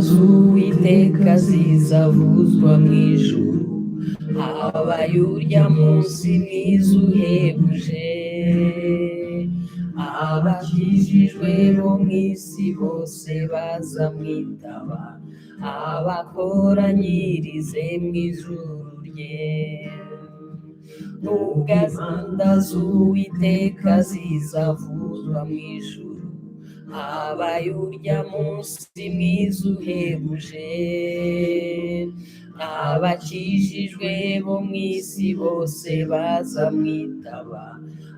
z'Uwiteka zizavuzwa mu ijuru, habaye urya munsi mwiza uhebuje. Abakijijwe bo mu isi bose bazamwitaba, abakoranyirize mu ijuru rye. Nubwo impanda z'Uwiteka zizavuzwa mu ijuru, habaye urya munsi mwiza uhebuje. Abakijijwe bo mu isi bose bazamwitaba,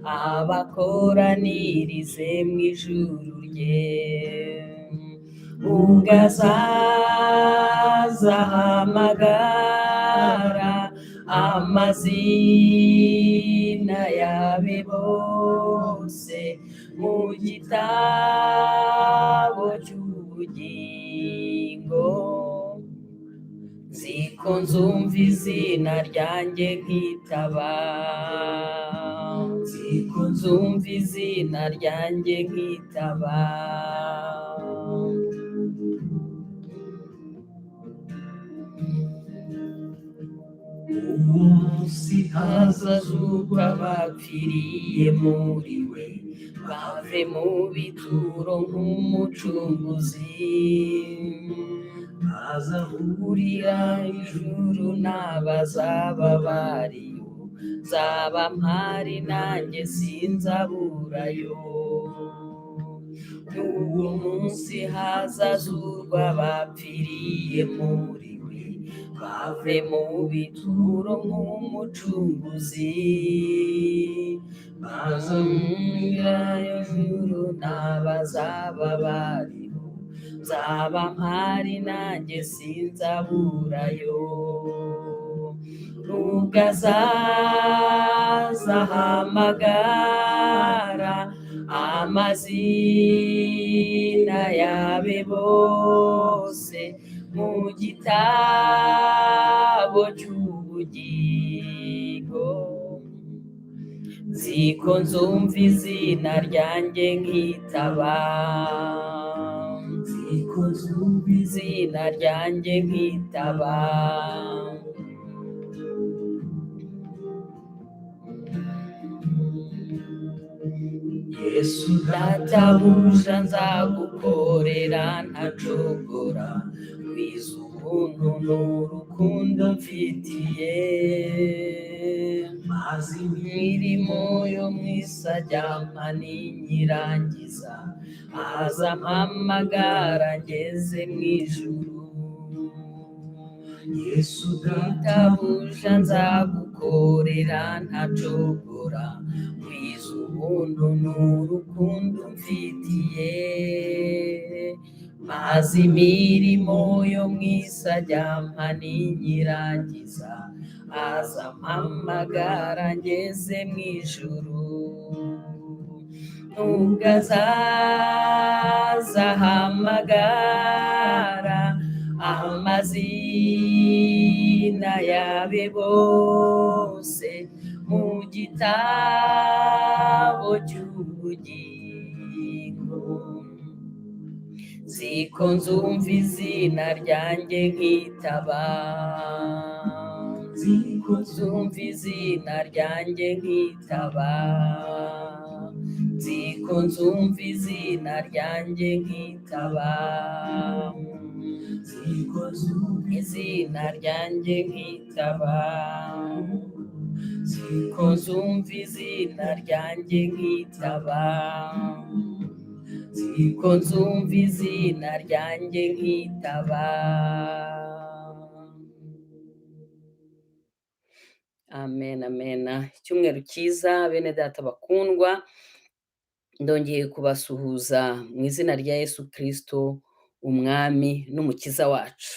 abakoranirize mu ijuru rye. Ubwo azaza ahamagara amazina yabe bose mu gitabo cy'ubugingo, nziko nzumva izina ryanjye nkitaba, nziko nzumva izina ryanjye nkitaba. Uwo munsi Hazazuka abapfiriye muri we, bave mu bituro nk'umucunguzi. Hazahurira Hurira ijuru n'abazaba bariyo, nzaba mpari nanjye sinzaburayo. N'uwo munsi hazazurwa abapfiriye muri we, bave mu bituro nk'umucunguzi. Bazahurira ijuru n'abazaba bariho, nzaba mpari nanjye sinzaburayo. Nubwo azaza ahamagara amazina yabe bose mu gitabo cy'ubugingo, nziko nzumva izina ryanjye nkitaba, Nziko nzumva izina ryanjye nkitaba. Yesu Databuja nzagukorera ntacogora, wiza ubuntu n'urukundo mfitiye. Mazi Imirimo yo mu isi ajyampa ninyirangiza, aza ampamagara ngeze mu ijuru. Yesu Databuja nzagukorera ntacogora, wiza ubuntu n'urukundo mfitiye. Maze imirimo yo mu isi ajyampa ninyirangiza, aza ampamagara ngeze mu ijuru. Nubwo azaza ahamagara amazina yabe bose mu gitabo cy'ubugingo, nziko nzumva izina ryanjye nkitaba, Nziko nzumva izina ryanjye nkitaba, nziko nzumva izina ryanjye nkitaba, Nziko nzumva izina ryanjye nkitaba, nziko nzumva izina ryanjye nkitaba, nziko nzumva izina ryanjye nkitaba. Amen, amen. Icyumweru cyiza bene data bakundwa, ndongeye kubasuhuza mu izina rya Yesu Kristo umwami n'umukiza wacu.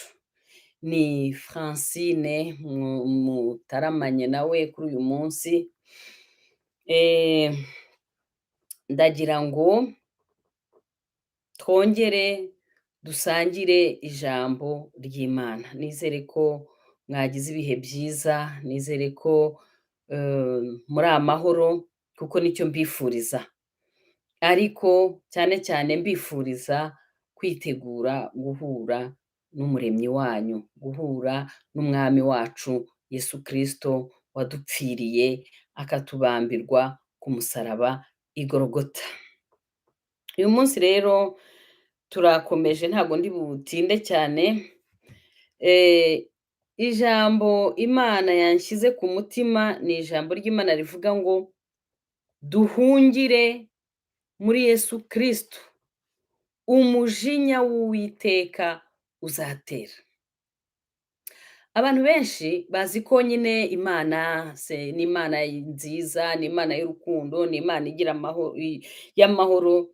Ni Francine mutaramanye nawe kuri uyu munsi. Ndagira ngo twongere dusangire ijambo ry'Imana. Nizere ko mwagize ibihe byiza, nizere ko muri amahoro, kuko nicyo mbifuriza. Ariko cyane cyane mbifuriza kwitegura guhura n'umuremyi wanyu, guhura n'umwami wacu Yesu Kristo wadupfiriye akatubambirwa ku musaraba i Gologota. Uyu munsi rero turakomeje, ntabwo ndi butinde cyane. Ijambo Imana yanshyize ku mutima ni ijambo ry'Imana rivuga ngo duhungire muri Yesu Kristo, umujinya w'Uwiteka uzatera. Abantu benshi bazi ko nyine Imana se ni Imana nziza, ni Imana y'urukundo, ni Imana igira amahoro y'amahoro,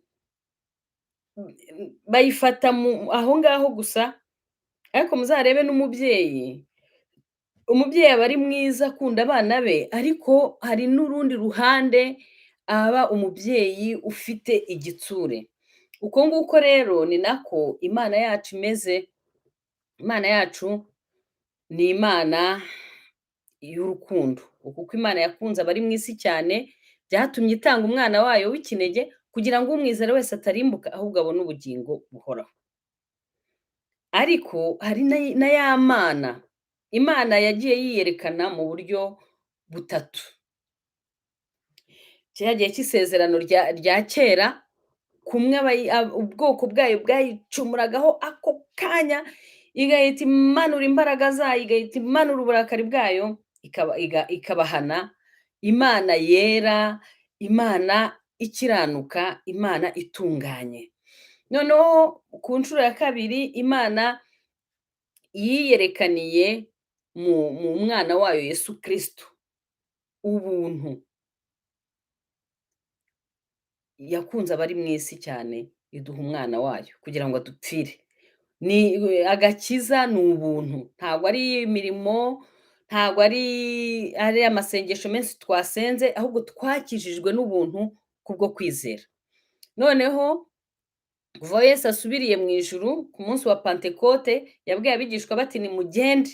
bayifata aho ngaho gusa. Ariko muzarebe n'umubyeyi, umubyeyi aba ari mwiza, akunda abana be, ariko hari n'urundi ruhande aba umubyeyi ufite igitsure. Uko nguko rero ni nako Imana yacu imeze. Imana yacu ni Imana y'urukundo, kuko Imana yakunze abari mu isi cyane, byatumye itanga umwana wayo w'ikinege kugira ngo umwizera wese atarimbuka, ahubwo abone ubugingo buhoraho. Ariko hari na ya Mana, Imana yagiye yiyerekana mu buryo butatu. Kiriya gihe cy'isezerano rya kera, kumwe ubwoko bwayo bwayicumuragaho ako kanya, igahita imanura imbaraga zayo, igahita imanura uburakari bwayo, ikabahana. Imana yera, Imana ikiranuka, Imana itunganye. Noneho ku nshuro ya kabiri, Imana yiyerekaniye mu mwana wayo Yesu Kristo, ubuntu. Yakunze abari mu isi cyane, iduha umwana wayo kugira ngo adupfire. Ni agakiza, ni ubuntu, ntabwo ari imirimo, ntabwo ari amasengesho menshi twasenze, ahubwo twakijijwe n'ubuntu kubwo kwizera. Noneho kuva aho Yesu asubiriye mu ijuru ku munsi wa Pantekote, yabwiye abigishwa bati: "Nimugende,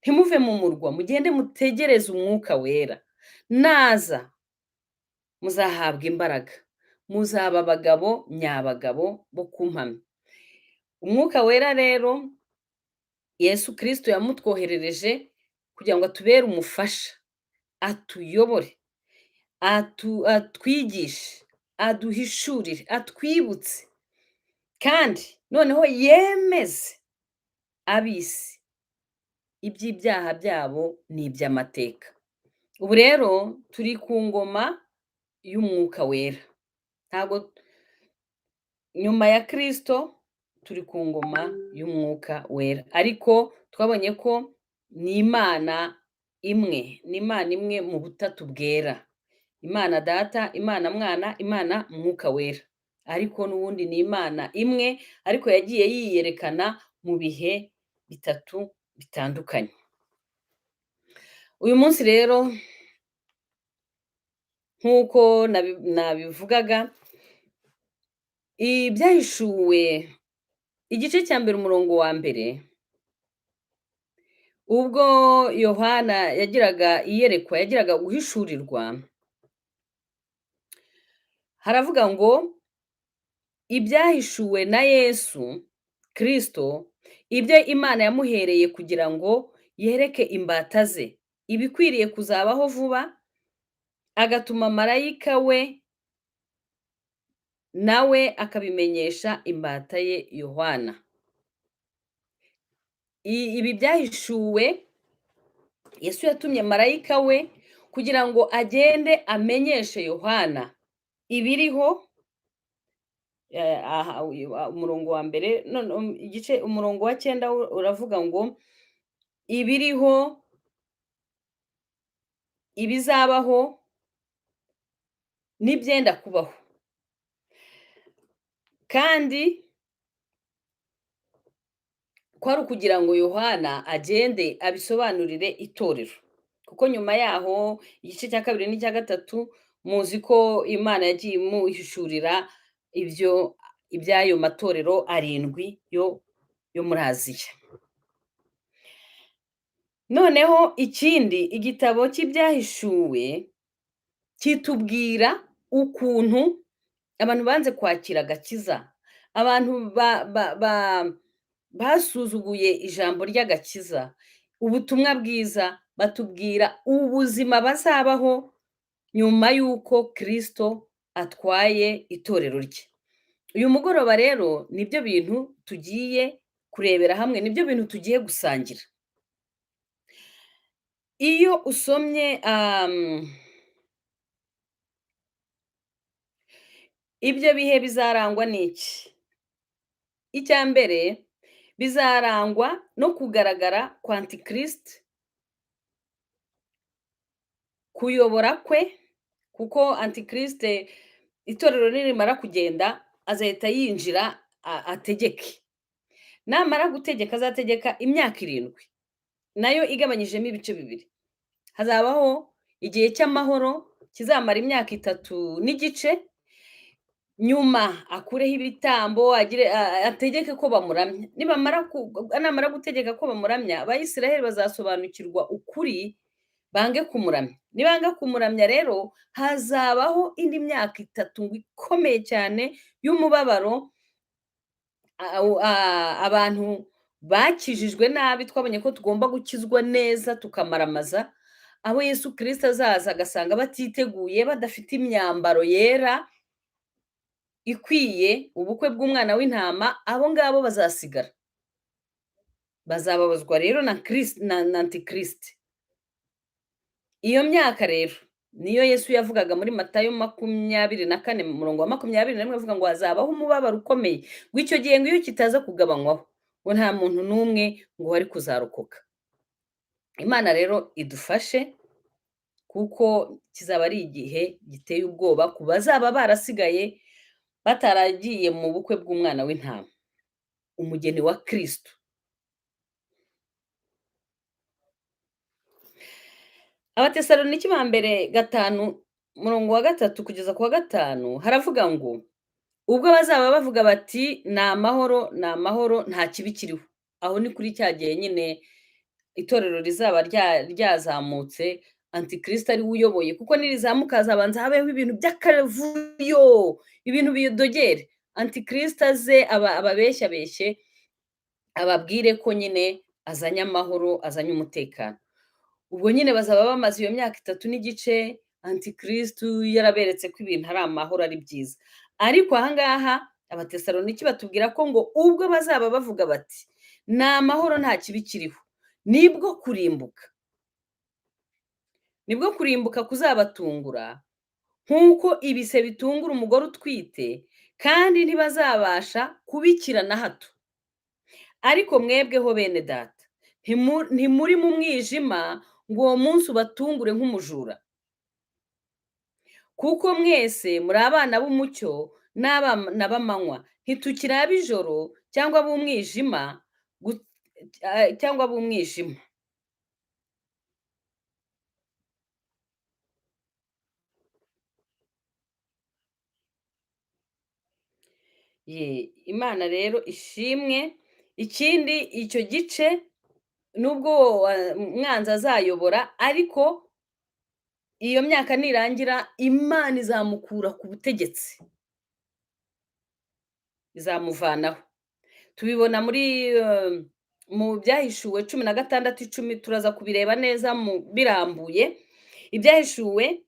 ntimuve mu murwa, mugende mutegereze Umwuka Wera. Naza muzahabwa imbaraga, muzaba abagabo nyabagabo bo kumpamya." Umwuka Wera rero Yesu Kristo yamutwoherereje kugira ngo atubere umufasha, atuyobore, atwigishe, aduhishurire, atwibutse, kandi noneho yemeze ab'isi iby'ibyaha byabo n'iby'amateka. Ubu rero turi ku ngoma y'Umwuka Wera. Ntabwo nyuma ya Kristo, turi ku ngoma y'Umwuka Wera, ariko twabonye ko ni Imana imwe, ni Imana imwe mu butatu bwera: Imana Data, Imana Mwana, Imana Mwuka Wera. Ariko n'ubundi ni Imana imwe, ariko yagiye yiyerekana mu bihe bitatu bitandukanye. Uyu munsi rero, nk'uko nabivugaga, Ibyahishuwe igice cya mbere, umurongo wa mbere, ubwo Yohana yagiraga iyerekwa, yagiraga guhishurirwa, haravuga ngo: "Ibyahishuwe na Yesu Kristo, ibyo Imana yamuhereye kugira ngo yereke imbata ze ibikwiriye kuzabaho vuba, agatuma marayika we, nawe akabimenyesha imbata ye Yohana." Ibi byahishuwe, Yesu yatumye marayika we kugira ngo agende amenyeshe Yohana ibiriho. Aha umurongo wa mbere, none igice umurongo wa cyenda wo uravuga ngo ibiriho, ibizabaho n'ibyenda kubaho. Kandi kwari ukugira ngo Yohana agende abisobanurire itorero, kuko nyuma yaho igice cya kabiri n'icya gatatu, muzi ko Imana yagiye imuhishurira ibyo iby'ayo matorero arindwi yo muri Aziya. Noneho ikindi, igitabo cy'Ibyahishuwe kitubwira ukuntu abantu banze kwakira agakiza, abantu ba, ba, ba, Basuzuguye ijambo ry'agakiza, ubutumwa bwiza, batubwira ubuzima bazabaho nyuma y'uko Kristo atwaye itorero rye. Uyu mugoroba rero nibyo bintu tugiye kurebera hamwe, nibyo bintu tugiye gusangira. Iyo usomye ibyo bihe bizarangwa n'iki? Icya mbere bizarangwa no kugaragara kwa Antikristo, kuyobora kwe, kuko Antikristo itorero nirimara kugenda azahita yinjira ategeke. Namara gutegeka azategeka imyaka 7, nayo igabanyijemo ibice 2. Hazabaho igihe cy'amahoro kizamara imyaka 3 n'igice, nyuma akureho ibitambo, agire ategeke ko bamuramya. Namara gutegeka ko bamuramya, Abayisiraheli bazasobanukirwa ukuri bange kumuramya. Nibanga kumuramya rero hazabaho indi myaka 3 ngo ikomeye cyane y'umubabaro. Abantu bakijijwe nabi, twabonye ko tugomba gukizwa neza tukamaramaza, aho Yesu Kristo azaza agasanga batiteguye, badafite imyambaro yera ikwiye ubukwe bw'umwana w'intama, abo ngabo bazasigara. Bazababazwa rero na Kristo na Antikristo. Iyo myaka rero niyo Yesu yavugaga muri Matayo 24 umurongo wa 21, avuga ngo hazabaho umubabaro ukomeye, ngo icyo gihe ngo iyo kitaza kugabanywaho ngo nta muntu n'umwe ngo wari kuzarokoka. Imana rero idufashe, kuko kizaba ari igihe giteye ubwoba ku bazaba barasigaye bataragiye mu bukwe bw'umwana w'intama, umugeni wa Kristo. Abatesaloniki ba mbere 5 umurongo wa 3 kugeza ku wa 5 haravuga ngo ubwo bazaba bavuga bati ni amahoro, ni amahoro, nta kibi kiriho. Aho ni kuri cya gihe nyine itorero rizaba ryazamutse, Antikristo ari we uyoboye, kuko nirizamuka hazabanza habeho ibintu by'akavuyo, ibintu bidogere. Antikristo aze ababeshyabeshye, ababwire ko nyine azanye amahoro, azanye umutekano. Ubwo nyine bazaba bamaze iyo myaka 3 n'igice, Antikristo yaraberetse ko ibintu ari amahoro, ari byiza. Ariko aha ngaha Abatesaloniki batubwira ko ngo ubwo bazaba bavuga bati ni amahoro, nta kibi kiriho, nibwo kurimbuka. Nibwo kurimbuka kuzabatungura nk'uko ibise bitungura umugore utwite, kandi ntibazabasha kubikira na hato. Ariko mwebweho bene data, ntimuri mu mwijima ngo uwo munsi ubatungure nk'umujura. Kuko mwese muri abana b'umucyo n'abana b'amanywa, ntitukiri ab'ijoro cyangwa ab'umwijima cyangwa ab'umwijima. Imana rero ishimwe. Ikindi icyo gice nubwo umwanzi azayobora, ariko iyo myaka nirangira Imana izamukura ku butegetsi, izamuvanaho. Tubibona muri mu Byahishuwe 16:10, turaza kubireba neza mu birambuye. Ibyahishuwe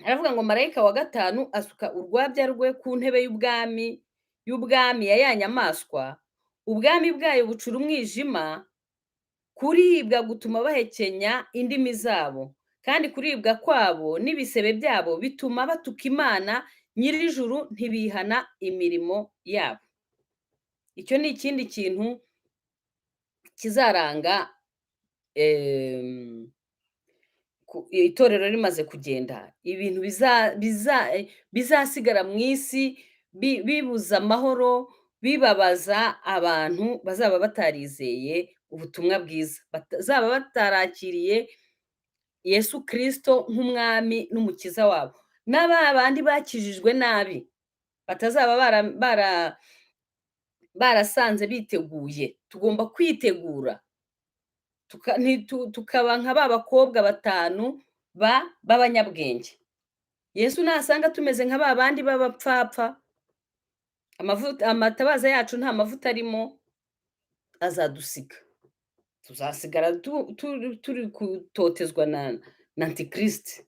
aravuga ngo marayika wa 5 asuka urwabya rwe ku ntebe y'ubwami ya ya nyamaswa, ubwami bwayo bucura umwijima, kuribwa gutuma bahekenya indimi zabo, kandi kuribwa kwabo n'ibisebe byabo bituma batuka Imana nyir'ijuru, ntibihana imirimo yabo. Icyo ni ikindi kintu kizaranga itorero rimaze kugenda, ibintu bizasigara mu isi bibuza amahoro, bibabaza abantu bazaba batarizeye ubutumwa bwiza, bazaba batarakiriye Yesu Kristo nk'umwami n'umukiza wabo, n'aba bandi bakijijwe nabi batazaba barasanze biteguye. Tugomba kwitegura, tukaba nka ba bakobwa 5 b'abanyabwenge. Yesu nasanga tumeze nka ba bandi b'abapfapfa, amatabaza yacu nta mavuta arimo, azadusiga, tuzasigara turi gutotezwa na antikristo.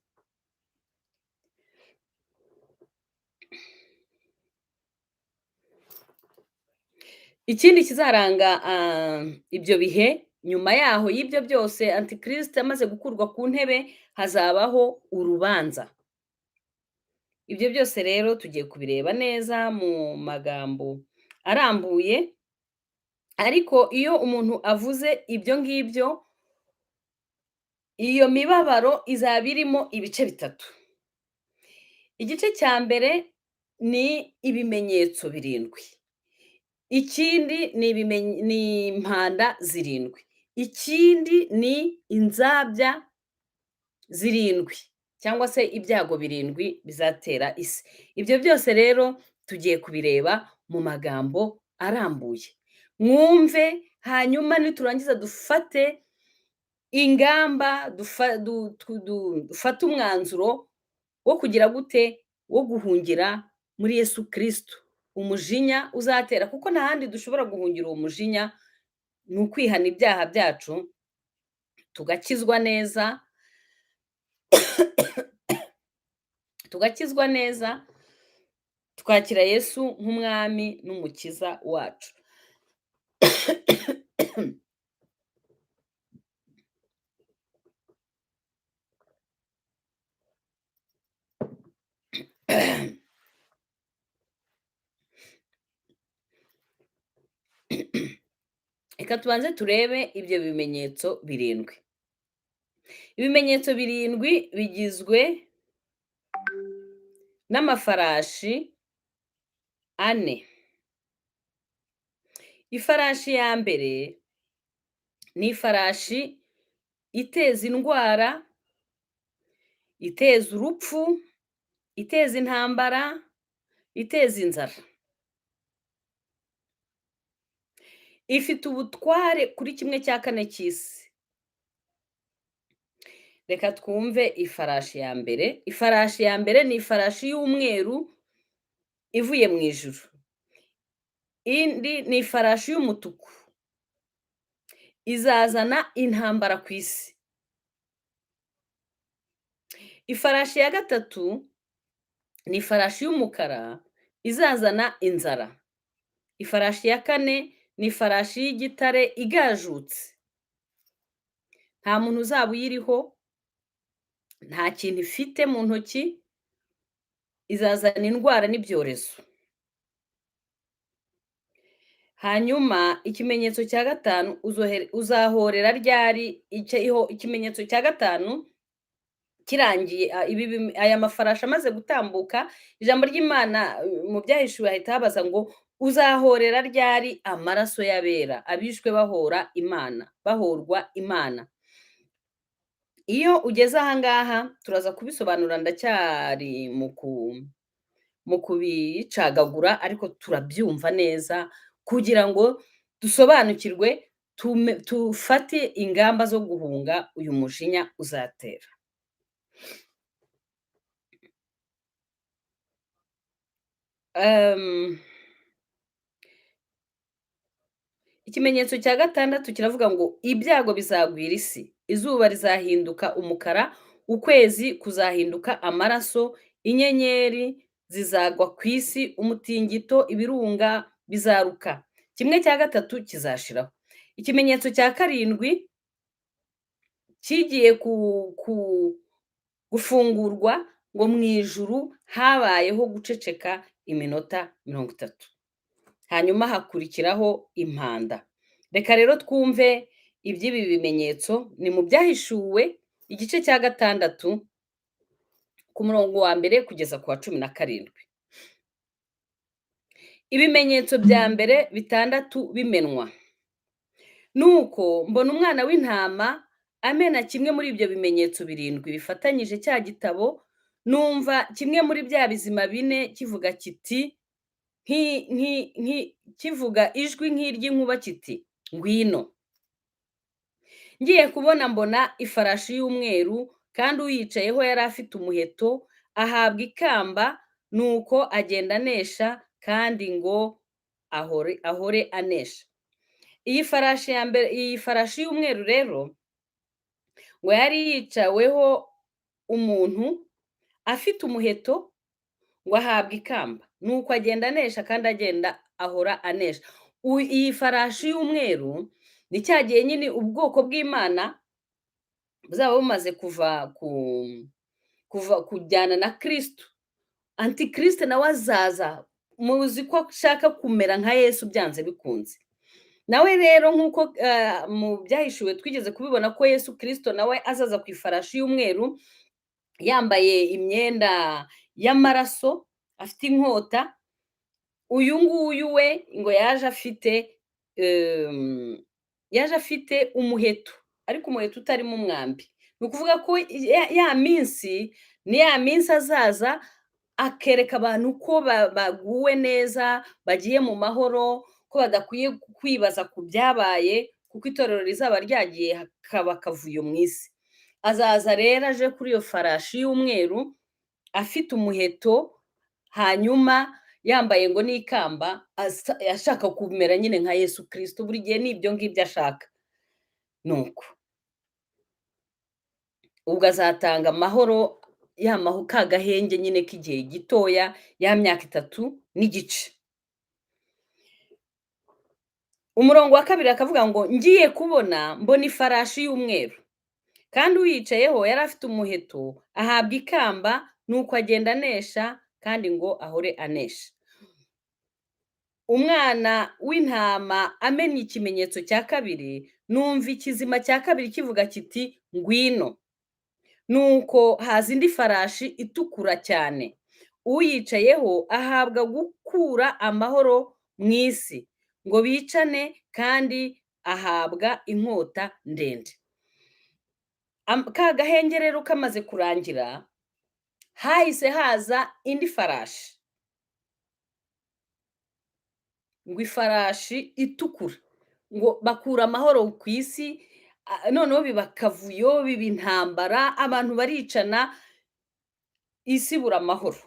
Ikindi kizaranga ibyo bihe nyuma yaho y'ibyo byose, antikristo amaze gukurwa ku ntebe, hazabaho urubanza. Ibyo byose rero tugiye kubireba neza mu magambo arambuye, ariko iyo umuntu avuze ibyo ngibyo, iyo mibabaro izaba irimo ibice bitatu. Igice cya mbere ni ibimenyetso birindwi, ikindi ni impanda zirindwi, ikindi ni inzabya zirindwi cyangwa se ibyago birindwi bizatera isi. Ibyo byose rero tugiye kubireba mu magambo arambuye, mwumve, hanyuma niturangiza dufate ingamba, dufate umwanzuro wo kugira gute, wo guhungira muri Yesu Kristo. Umujinya uzatera, kuko nta handi dushobora guhungira uwo mujinya, ni ukwihana ibyaha byacu tugakizwa neza, tugakizwa neza, twakira Yesu nk'umwami n'umukiza wacu. Reka tubanze turebe ibyo bimenyetso birindwi. Ibimenyetso birindwi bigizwe n'amafarashi ane. Ifarashi ya mbere ni ifarashi iteza indwara, iteza urupfu, iteza intambara, iteza inzara. Ifite ubutware kuri 1/4 cy'isi. Reka twumve ifarashi ya mbere. Ifarashi ya mbere ni ifarashi y'umweru ivuye mu ijuru. Indi ni ifarashi y'umutuku izazana intambara ku isi. Ifarashi ya gatatu ni ifarashi y'umukara izazana inzara. Ifarashi ya kane ni ifarashi y'igitare igajutse, nta muntu uzaba uyiriho, nta kintu ifite mu ntoki, izazana indwara n'ibyorezo. Hanyuma ikimenyetso cya gatanu, uzahorera ryari? Ikimenyetso cya gatanu kirangiye, aya mafarashi amaze gutambuka, ijambo ry'Imana mu byahishuwe hahita habaza ngo uzahorera ryari amaraso y'abera, abishwe bahora Imana, bahorwa Imana. Iyo ugeze aha ngaha turaza kubisobanura, ndacyari mu kubicagagura, ariko turabyumva neza kugira ngo dusobanukirwe, tufate ingamba zo guhunga uyu mujinya uzatera. Ikimenyetso cya gatandatu kiravuga ngo ibyago bizagwira isi, izuba rizahinduka umukara, ukwezi kuzahinduka amaraso, inyenyeri zizagwa ku isi, umutingito, ibirunga bizaruka, 1/3 kizashiraho. Ikimenyetso cya karindwi kigiye gufungurwa, ngo mu ijuru habayeho guceceka iminota 30, hanyuma hakurikiraho impanda. Reka rero twumve iby'ibi bimenyetso, ni mu byahishuwe igice cya 6 ku murongo wa 1 kugeza ku wa 17. Ibimenyetso bya mbere 6 bimenwa. Nuko mbona umwana w'intama amena kimwe muri ibyo bimenyetso birindwi bifatanyije cya gitabo, numva kimwe muri bya bizima bine kivuga kiti, kivuga ijwi nk'iry'inkuba kiti, ngwino. Ngiye kubona mbona ifarashi y'umweru, kandi uyicayeho yari afite umuheto, ahabwa ikamba, nuko agenda anesha, kandi ngo ahore anesha. Iyi farashi ya mbere, iyi farashi y'umweru rero ngo yari yicaweho umuntu afite umuheto, ngo ahabwa ikamba, nuko agenda anesha kandi agenda ahora anesha. Iyi farashi y'umweru ni cya gihe nyine ubwoko bw'Imana buzaba bumaze kuva ku kuva kujyana na Kristo. Antikristo nawe azaza, muzi ko ashaka kumera nka Yesu byanze bikunze. Nawe rero nk'uko mu byahishuwe twigeze kubibona ko Yesu Kristo nawe azaza ku ifarashi y'umweru, yambaye imyenda y'amaraso, afite inkota. Uyu nguyu we ngo yaje afite umuheto, ariko umuheto utarimo umwambi. Ni ukuvuga ko ya minsi ni ya minsi azaza akereka abantu ko baguwe neza, bagiye mu mahoro, ko badakwiye kwibaza ku byabaye, kuko itorero rizaba ryagiye hakaba akavuyo mu isi. Azaza rero aje kuri iyo farashi y'umweru, afite umuheto, hanyuma yambaye ngo n'ikamba, ashaka kumera nyine nka Yesu Kristo, buri gihe ni ibyo ngibyo ashaka. Nuko ubwo azatanga amahoro, ya ka gahenge nyine k'igihe gitoya, ya myaka 3 n'igice. Umurongo wa kabiri akavuga ngo: "Ngiye kubona mbona ifarashi y'umweru, kandi uyicayeho yari afite umuheto, ahabwa ikamba, nuko agenda anesha kandi ngo ahore anesha." Umwana w'intama amennye ikimenyetso cya kabiri, numva ikizima cya kabiri kivuga kiti: "Ngwino." Nuko haza indi farashi itukura cyane, uyicayeho ahabwa gukura amahoro mu isi ngo bicane, kandi ahabwa inkota ndende. Ka gahenge rero kamaze kurangira, hahise haza indi farashi, ngo ifarashi itukura, ngo bakura amahoro ku isi, noneho biba akavuyo, biba intambara, abantu baricana, isi ibura amahoro.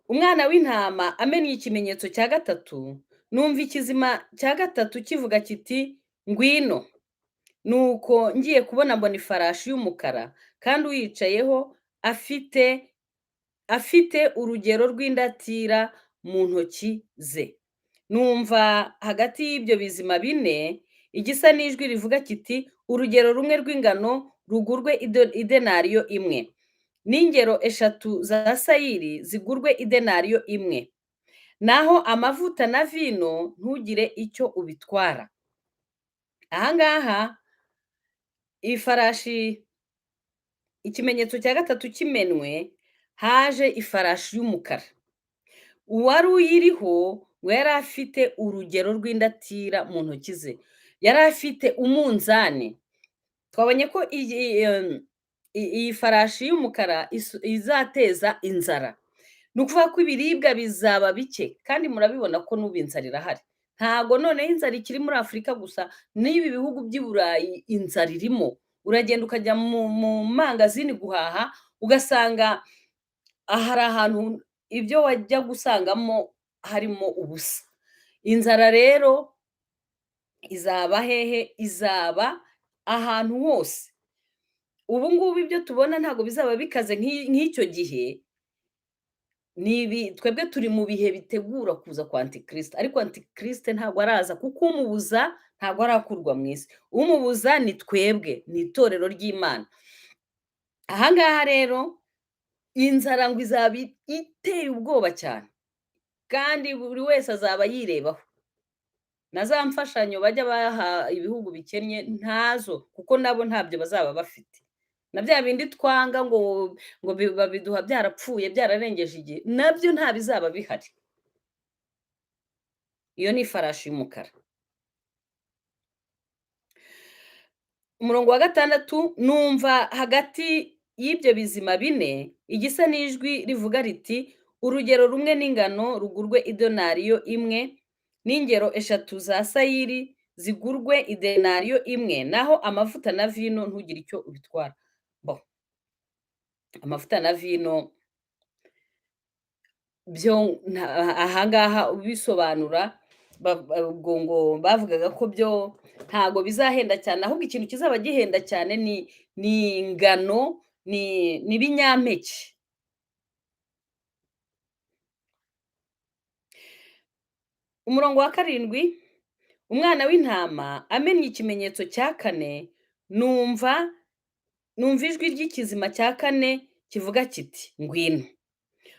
Umwana w'intama amennye ikimenyetso cya gatatu, numva ikizima cya gatatu kivuga kiti: "Ngwino." Nuko ngiye kubona mbona ifarashi y'umukara, kandi uyicayeho afite urugero rw'indatira mu ntoki ze. Numva hagati y'ibyo bizima bine igisa n'ijwi rivuga kiti: "Urugero rumwe rw'ingano rugurwe idenariyo imwe, n'ingero 3 za sayiri zigurwe idenariyo imwe, naho amavuta na vino ntugire icyo ubitwara." Aha ngaha ifarashi, ikimenyetso cya gatatu kimenwe, haje ifarashi y'umukara. Uwari uyiriho ngo yari afite urugero rw'indatira mu ntoki ze, yari afite umunzani. Twabonye ko iyi farashi y'umukara izateza inzara. Ni ukuvuga ko ibiribwa bizaba bike, kandi murabibona ko n'ubu inzara irahari. Ntago noneho inzara ikiri muri Afurika gusa, n'ibi bihugu by'i Burayi inzara irimo. Uragenda ukajya mu mangazini guhaha, ugasanga hari ahantu ibyo wajya gusangamo harimo ubusa. Inzara rero izaba hehe? Izaba ahantu hose. Ubu ngubu ibyo tubona ntabwo bizaba bikaze nk'icyo gihe. Twebwe turi mu bihe bitegura kuza kwa Antikristo, ariko Antikristo ntabwo araza, kuko umubuza ntabwo arakurwa mu isi. Umubuza ni twebwe, ni itorero ry'Imana. Aha ngaha rero inzara ngo izaba iteye ubwoba cyane, kandi buri wese azaba yirebaho. Na za mfashanyo bajya baha ibihugu bikennye ntazo, kuko nabo ntabyo bazaba bafite. Na bya bindi twanga ngo babiduha byarapfuye, byararengeje igihe, nabyo nta bizaba bihari. Iyo ni ifarashi y'umukara. Umurongo wa gatandatu, numva hagati y'ibyo bizima bine igisa n'ijwi rivuga riti: "Urugero rumwe n'ingano rugurwe idenariyo imwe, n'ingero 3 za sayiri zigurwe idenariyo imwe, naho amavuta na vino ntugire icyo ubitwara." Bon, amavuta na vino Byo ahangaha ubisobanura, ubwo ngo bavugaga ko byo ntago bizahenda cyane, ahubwo ikintu kizaba gihenda cyane ni ingano, ni ibinyampeke. Umurongo wa 7, umwana w'intama amennye ikimenyetso cya 4, numva ijwi ry'ikizima cya 4 kivuga kiti ngwino.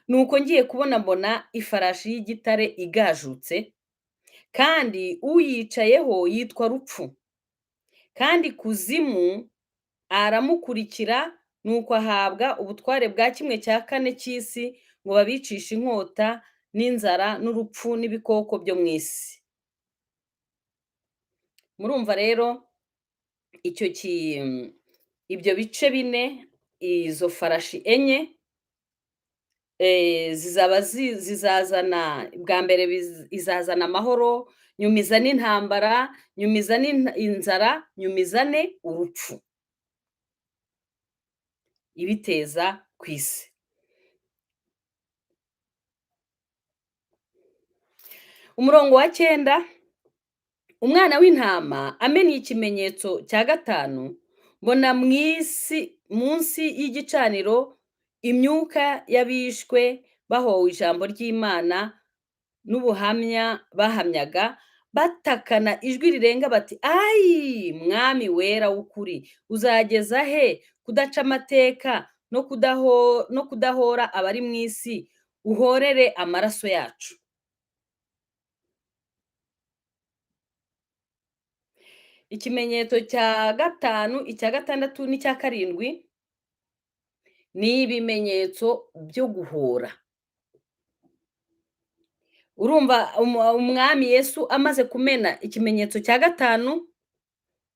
Nuko ngiye kubona mbona ifarashi y'igitare igajutse, kandi uyicayeho yitwa Rupfu, kandi kuzimu aramukurikira, nuko ahabwa ubutware bwa 1/4 cy'isi ngo babicishe inkota n'inzara n'urupfu n'ibikoko byo mu isi. Murumva rero icyo ibyo bice 4, izo farashi 4 zizaba zizazana, bwa mbere izazana amahoro, nyuma izane intambara, nyuma izane inzara, nyuma izane urupfu, ibiteza ku isi. Umurongo wa 9, umwana w'intama amennye ikimenyetso cya 5, mbona mu isi munsi y'igicaniro imyuka y'abishwe bahowe ijambo ry'Imana n'ubuhamya bahamyaga, batakana ijwi rirenga bati ayi mwami wera w'ukuri, uzageza he kudaca amateka no kudahora abari mu isi, uhorere amaraso yacu. Ikimenyetso cya 5, icya 6 n'icya 7 ni ibimenyetso byo guhora. Urumva umwami Yesu amaze kumena ikimenyetso cya 5,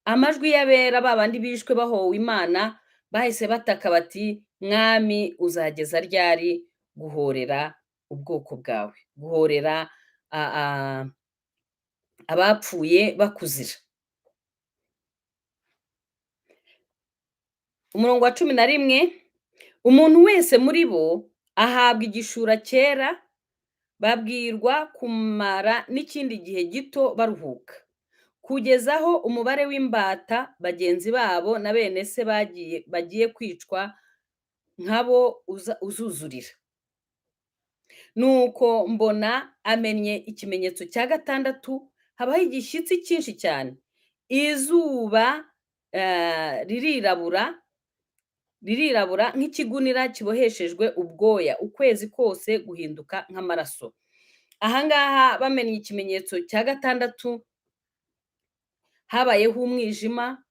amajwi y'abera babandi bishwe bahowe Imana bahise bataka bati mwami uzageza ryari guhorera ubwoko bwawe, guhorera abapfuye bakuzira. Umurongo wa 11, umuntu wese muri bo ahabwa igishura cyera, babwirwa kumara n'ikindi gihe gito baruhuka, kugeza aho umubare w'imbata bagenzi babo na bene se bagiye kwicwa nkabo uzuzurira. Nuko mbona amennye ikimenyetso cya 6, habaho igishyitsi cyinshi cyane, izuba ririrabura nk'ikigunira kiboheshejwe ubwoya, ukwezi kose guhinduka nk'amaraso. Ahangaha bamennye ikimenyetso cya 6, habayeho umwijima,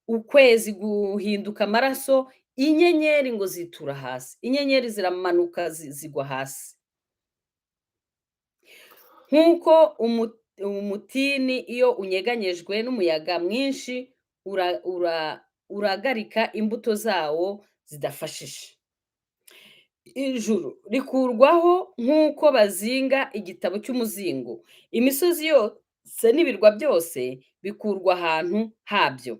ukwezi guhinduka amaraso, inyenyeri ngo zitura hasi, inyenyeri ziramanuka zigwa hasi. Nk'uko umutini iyo unyeganyejwe n'umuyaga mwinshi uragarika imbuto zawo zidafashije. Ijuru rikurwaho nk'uko bazinga igitabo cy'umuzingo, imisozi yose n'ibirwa byose bikurwa ahantu habyo.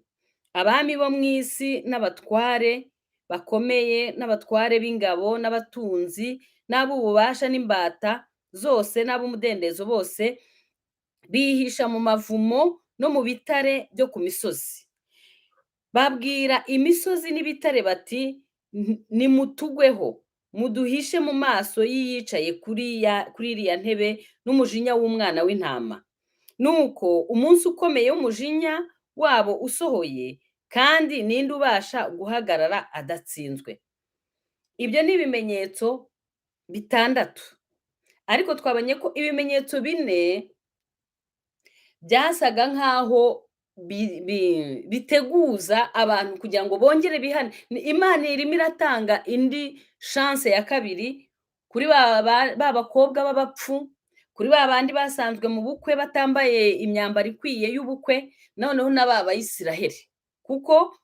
Abami bo mu isi n'abatware bakomeye n'abatware b'ingabo n'abatunzi n'ab'ububasha n'imbata zose n'ab'umudendezo bose bihisha mu mavumo no mu bitare byo ku misozi. Babwira imisozi n'ibitare bati nimutugweho, muduhishe mu maso y'iyicaye kuri iriya ntebe n'umujinya w'umwana w'intama. Nuko umunsi ukomeye w'umujinya wabo usohoye, kandi ninde ubasha guhagarara adatsinzwe. Ibyo ni ibimenyetso 6, ariko twabonye ko ibimenyetso 4 byasaga nk'aho biteguza abantu kugira ngo bongere bihane. Imana irimo iratanga indi chance ya kabiri kuri ba bakobwa b'abapfu, kuri ba bandi basanzwe mu bukwe batambaye imyambaro ikwiye y'ubukwe, noneho na ba Bayisiraheli, kuko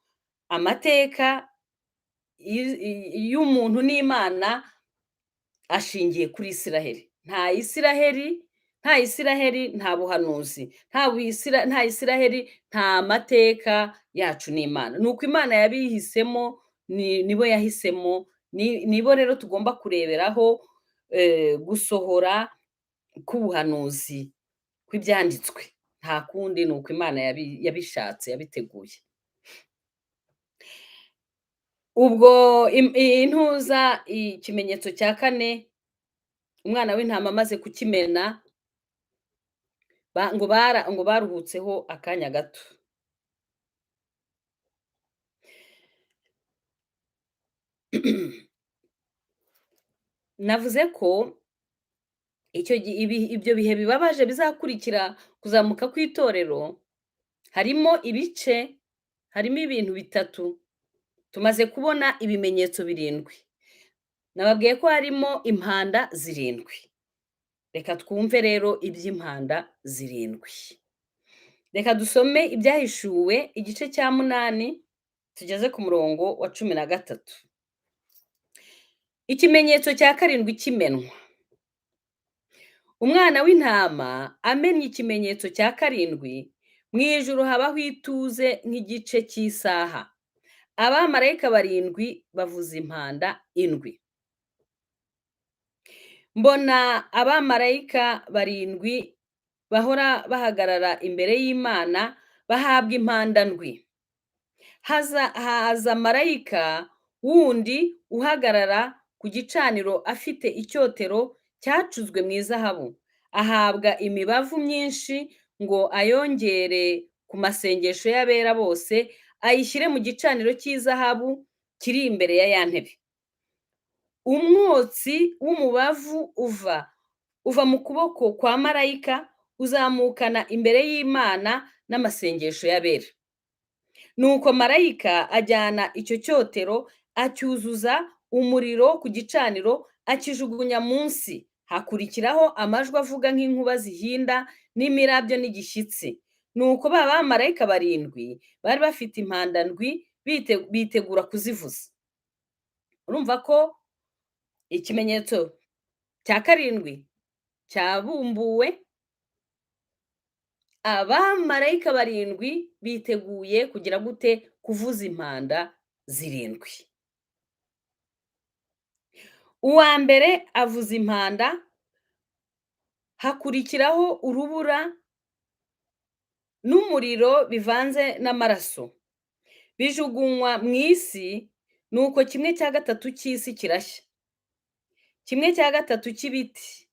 amateka y'umuntu n'Imana ashingiye kuri Isiraheli. Nta Isiraheli, nta Isiraheli, nta buhanuzi, nta Isiraheli, nta mateka yacu n'Imana. Nuko Imana yabihisemo, nibo yahisemo, nibo rero tugomba kureberaho gusohora k'ubuhanuzi kw'ibyanditswe. Nta kundi, ni uko Imana yabishatse, yabiteguye. Ubwo intuza ikimenyetso cya kane, umwana w'intama amaze kukimena, ngo baruhutseho akanya gato. Navuze ko ibyo bihe bibabaje bizakurikira kuzamuka kw'itorero, harimo ibice, harimo ibintu bitatu. Tumaze kubona ibimenyetso birindwi. Nababwiye ko harimo impanda zirindwi. Reka twumve rero iby'impanda zirindwi. Reka dusome Ibyahishuwe igice cya 8, tugeze ku murongo wa 13. Ikimenyetso cya karindwi kimenwa. Umwana w'intama amennye ikimenyetso cya karindwi, mu ijuru habaho ituze nk'igice cy'isaha. Abamarayika barindwi bavuza impanda indwi. Mbona abamarayika barindwi bahora bahagarara imbere y'Imana, bahabwa impanda ndwi. Haza marayika wundi uhagarara ku gicaniro afite icyotero cyacuzwe mu izahabu, ahabwa imibavu myinshi ngo ayongere ku masengesho y'abera bose, ayishyire mu gicaniro cy'izahabu kiri imbere ya ya ntebe. Umwotsi w'umubavu uva mu kuboko kwa marayika uzamukana imbere y'Imana n'amasengesho y'abera. Nuko marayika ajyana icyo cyotero acyuzuza umuriro ku gicaniro, akijugunya munsi. Hakurikiraho amajwi avuga nk'inkuba zihinda n'imirabyo n'igishyitsi. Nuko ba bamarayika barindwi bari bafite impanda ndwi bitegura kuzivuza. Urumva ko ikimenyetso cya karindwi cyabumbuwe, abamarayika barindwi biteguye kugira gute? Kuvuza impanda zirindwi. Uwa mbere avuza impanda, hakurikiraho urubura n'umuriro bivanze n'amaraso, bijugunywa mu isi. Nuko 1/3 cy'isi kirashya, 1/3 cy'ibiti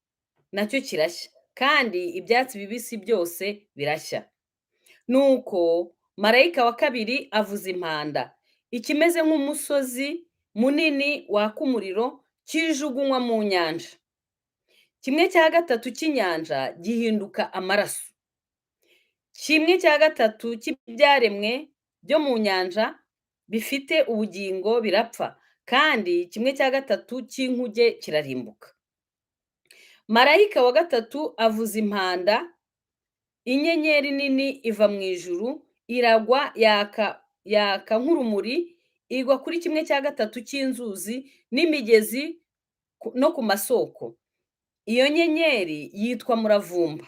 nacyo kirashya, kandi ibyatsi bibisi byose birashya. Nuko marayika wa kabiri avuza impanda, ikimeze nk'umusozi munini waka umuriro kijugunywa mu nyanja. 1/3 cy'inyanja gihinduka amaraso. 1/3 cy'ibyaremwe byo mu nyanja bifite ubugingo birapfa, kandi 1/3 cy'inkuge kirarimbuka. Marayika wa gatatu avuza impanda, inyenyeri nini iva mu ijuru iragwa yaka nk'urumuri, igwa kuri 1/3 cy'inzuzi n'imigezi no ku masoko. Iyo nyenyeri yitwa Muravumba.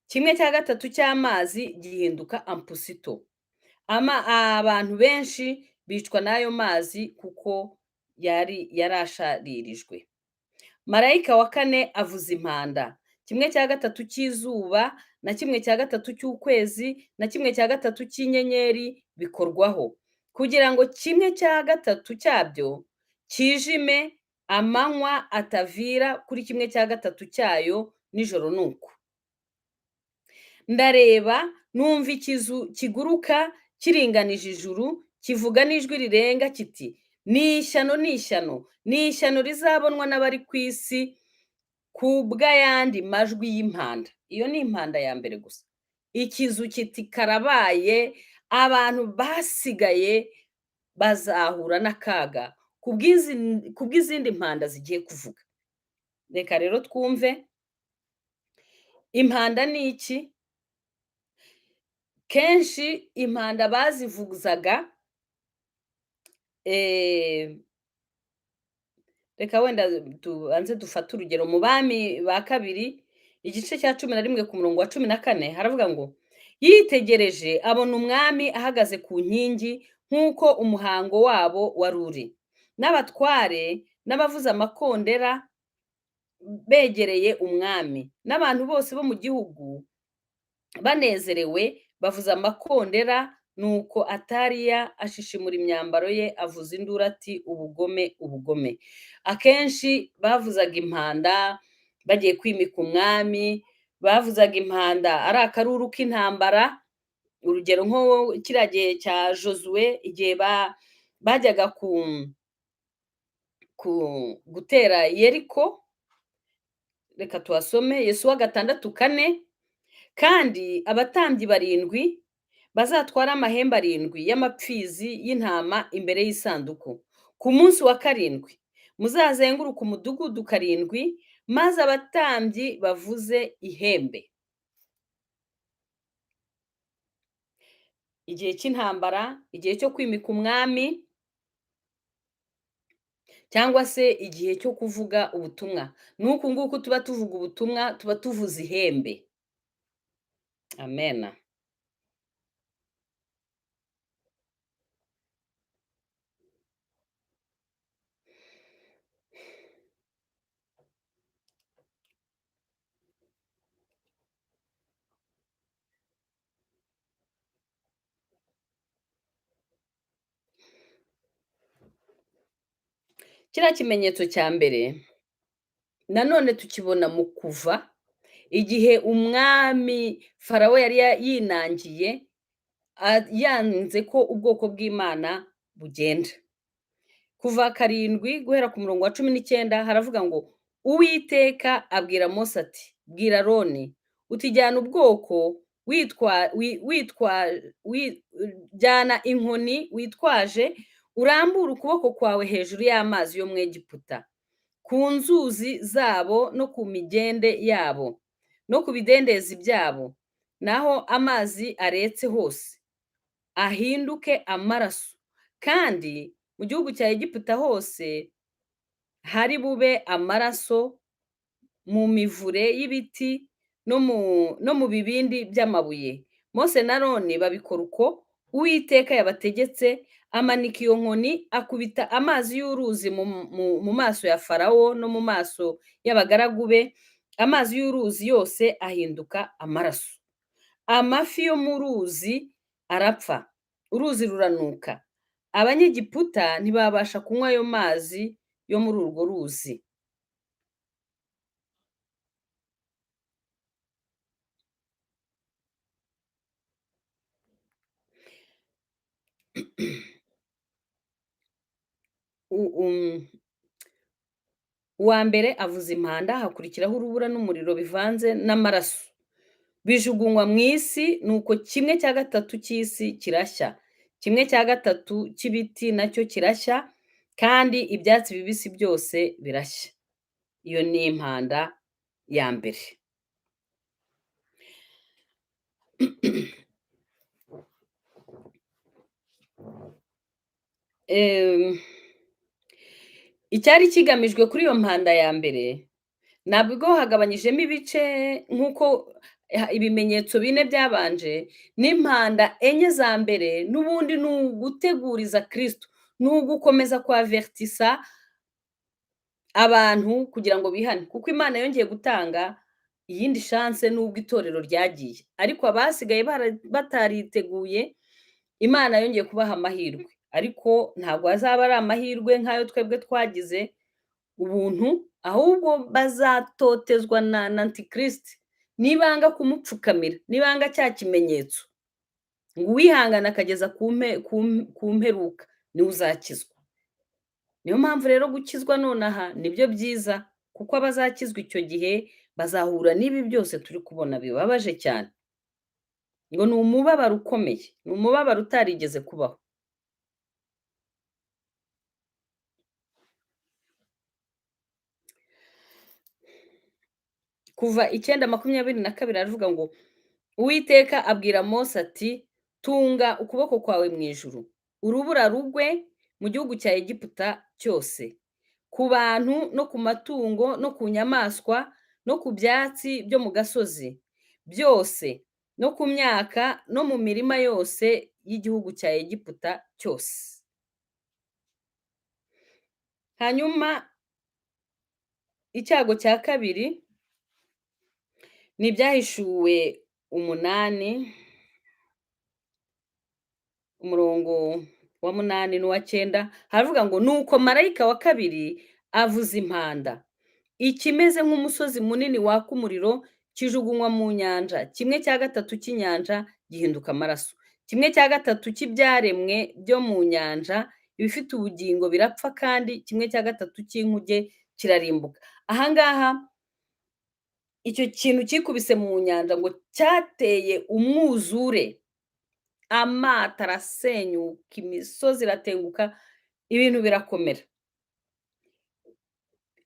1/3 cy'amazi gihinduka ampusito. Abantu benshi bicwa n'ayo mazi kuko yari yarasharirijwe. Marayika wa kane avuza impanda, 1/3 cy'izuba na 1/3 cy'ukwezi na 1/3 cy'inyenyeri bikorwaho, kugira ngo 1/3 cyabyo kijime, amanywa atavira kuri 1/3 cyayo, nijoro nuko. Ndareba numva ikizu kiguruka kiringanije ijuru, kivuga n'ijwi rirenga kiti: ni ishyano, ni ishyano, ni ishyano rizabonwa n'abari ku isi kubw'ayandi majwi y'impanda. Iyo ni impanda ya mbere gusa. Ikizu kiti karabaye, abantu basigaye bazahura n'akaga kubw'izindi mpanda zigiye kuvuga. Reka rero twumve impanda ni iki. Kenshi impanda bazivuzaga, reka wenda tubanze dufate urugero mu Bami ba kabiri igice cya 11 ku murongo wa 14, haravuga ngo yitegereje abona umwami ahagaze ku nkingi nk'uko umuhango wabo wari uri, n'abatware n'abavuza amakondera begereye umwami n'abantu bose bo mu gihugu banezerewe, bavuza amakondera. Nuko Ataliya ashishimura imyambaro ye, avuza induru ati: "Ubugome, ubugome!" Akenshi bavuzaga impanda bagiye kwimika umwami, bavuzaga impanda ari akaruru k'intambara. Urugero nko kiriya gihe cya Josuwe, igihe bajyaga ku gutera Yeriko. Reka tuhasome, Yosuwa 6:4. Kandi abatambyi 7 bazatwara amahembe 7 y'amapfizi y'intama imbere y'isanduku. Ku munsi wa 7 muzazenguruke umudugudu 7, maze abatambyi bavuze ihembe. Igihe cy'intambara, igihe cyo kwimika umwami, cyangwa se igihe cyo kuvuga ubutumwa. N'uku nguku tuba tuvuga ubutumwa, tuba tuvuza ihembe. Amena. Kiriya kimenyetso cya mbere nanone tukibona mu Kuva, igihe umwami Farawo yari yinangiye, yanze ko ubwoko bw'Imana bugenda. Kuva 7 guhera ku murongo wa 19 haravuga ngo: Uwiteka abwira Mose ati: "Bwira Aroni uti jyana ubwoko jyana inkoni witwaje, urambure ukuboko kwawe hejuru y'amazi yo mu Egiputa, ku nzuzi zabo no ku migende yabo no ku bidendezi byabo, naho amazi aretse hose ahinduke amaraso, kandi mu gihugu cya Egiputa hose hari bube amaraso mu mivure y'ibiti no mu bibindi by'amabuye." Mose na Aroni babikora uko Uwiteka yabategetse, amanika iyo nkoni, akubita amazi y'uruzi mu maso ya Farawo no mu maso y'abagaragu be, amazi y'uruzi yose ahinduka amaraso. Amafi yo mu ruzi arapfa, uruzi ruranuka. Abanyegiputa ntibabasha kunywa ayo mazi yo muri urwo ruzi. Uwa mbere avuza impanda, hakurikiraho urubura n'umuriro bivanze n'amaraso, bijugunywa mu isi. Nuko 1/3 cy'isi kirashya, 1/3 cy'ibiti nacyo kirashya, kandi ibyatsi bibisi byose birashya. Iyo ni impanda ya mbere. Icyari kigamijwe kuri iyo mpanda ya mbere, nabwo hagabanyijemo ibice nk'uko ibimenyetso 4 byabanje, n'impanda 4 za mbere, n'ubundi ni uguteguriza Kristo, ni ugukomeza kwavertisa abantu kugira ngo bihane, kuko Imana yongeye gutanga iyindi chance nubwo itorero ryagiye, ariko abasigaye batariteguye, Imana yongeye kubaha amahirwe, ariko ntabwo azaba ari amahirwe nk'ayo twebwe twagize ubuntu, ahubwo bazatotezwa na Antikristo nibanga kumupfukamira, nibanga cya kimenyetso, ngo uwihangana akageza ku mperuka niwe uzakizwa. Niyo mpamvu rero gukizwa nonaha nibyo byiza, kuko abazakizwa icyo gihe bazahura n'ibi byose turi kubona bibabaje cyane. Ngo ni umubabaro ukomeye, ni umubabaro utarigeze kubaho. Kuva 9:22 aravuga ngo: Uwiteka abwira Mose ati: "Tunga ukuboko kwawe mu ijuru, urubura rugwe mu gihugu cya Egiputa cyose, ku bantu no ku matungo no ku nyamaswa no ku byatsi byo mu gasozi byose, no ku myaka no mu mirima yose y'igihugu cya Egiputa cyose." Hanyuma Icyago cya kabiri ni Ibyahishuwe 8, umurongo wa 8 n'uwa 9, haravuga ngo: "Nuko marayika wa kabiri avuza impanda, ikimeze nk'umusozi munini waka umuriro kijugunywa mu nyanja, 1/3 cy'inyanja gihinduka amaraso, 1/3 cy'ibyaremwe byo mu nyanja ibifite ubugingo birapfa, kandi 1/3 cy'inkuge kirarimbuka." Ahangaha icyo kintu kikubise mu nyanja ngo cyateye umwuzure, amato arasenyuka, imisozi iratenguka, ibintu birakomera.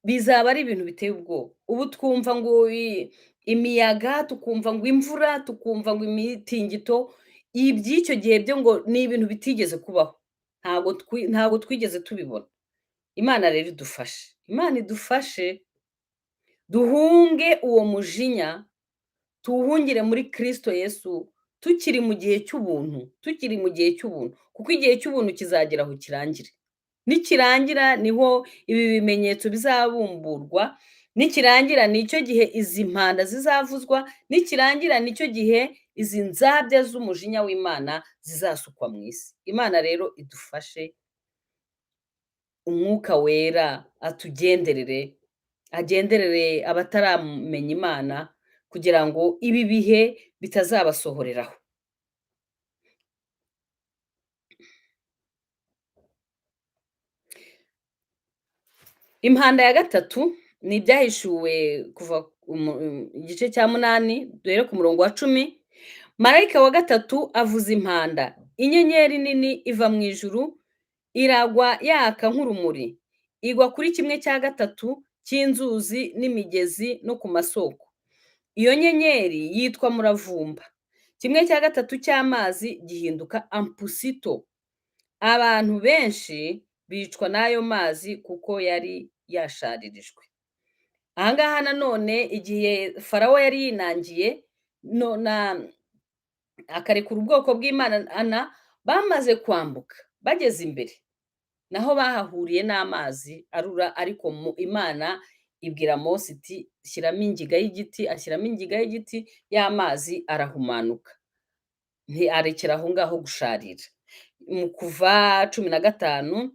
Bizaba ari ibintu biteye ubwoba. Ubu twumva ngo imiyaga, tukumva ngo imvura, tukumva ngo imitingito, iby'icyo gihe byo ngo ni ibintu bitigeze kubaho. Ntabwo twigeze tubibona. Imana rero idufashe. Imana idufashe duhunge uwo mujinya, tuwuhungire muri Kristo Yesu tukiri mu gihe cy'ubuntu, tukiri mu gihe cy'ubuntu, kuko igihe cy'ubuntu kizagera aho kirangire. Nikirangira niho ibi bimenyetso bizabumburwa, nikirangira nicyo gihe izi mpanda zizavuzwa, nikirangira nicyo gihe izi nzabya z'umujinya w'Imana zizasukwa mu isi. Imana rero idufashe, Umwuka Wera atugenderere, agenderere abataramenya Imana, kugira ngo ibi bihe bitazabasohoreraho. Impanda ya gatatu ni Ibyahishuwe kuva igice cya 8, duhere ku murongo wa 10. Marayika wa gatatu avuza impanda, inyenyeri nini iva mu ijuru iragwa yaka nk'urumuri, igwa kuri 1/3 cy'inzuzi n'imigezi no ku masoko. Iyo nyenyeri yitwa Muravumba. 1/3 cy'amazi gihinduka ampusito. Abantu benshi bicwa n'ayo mazi kuko yari yasharirijwe. Ahangaha nanone igihe Farawo yari yinangiye akarekura ubwoko bw'Imana, bamaze kwambuka bageze imbere, naho bahahuriye n'amazi arura, ariko Imana ibwira Mose iti shyiramo ingiga y'igiti, ashyiramo ingiga y'igiti, y'amazi arahumanuka, ntiarekera aho ngaho gusharira. Mu Kuva 15,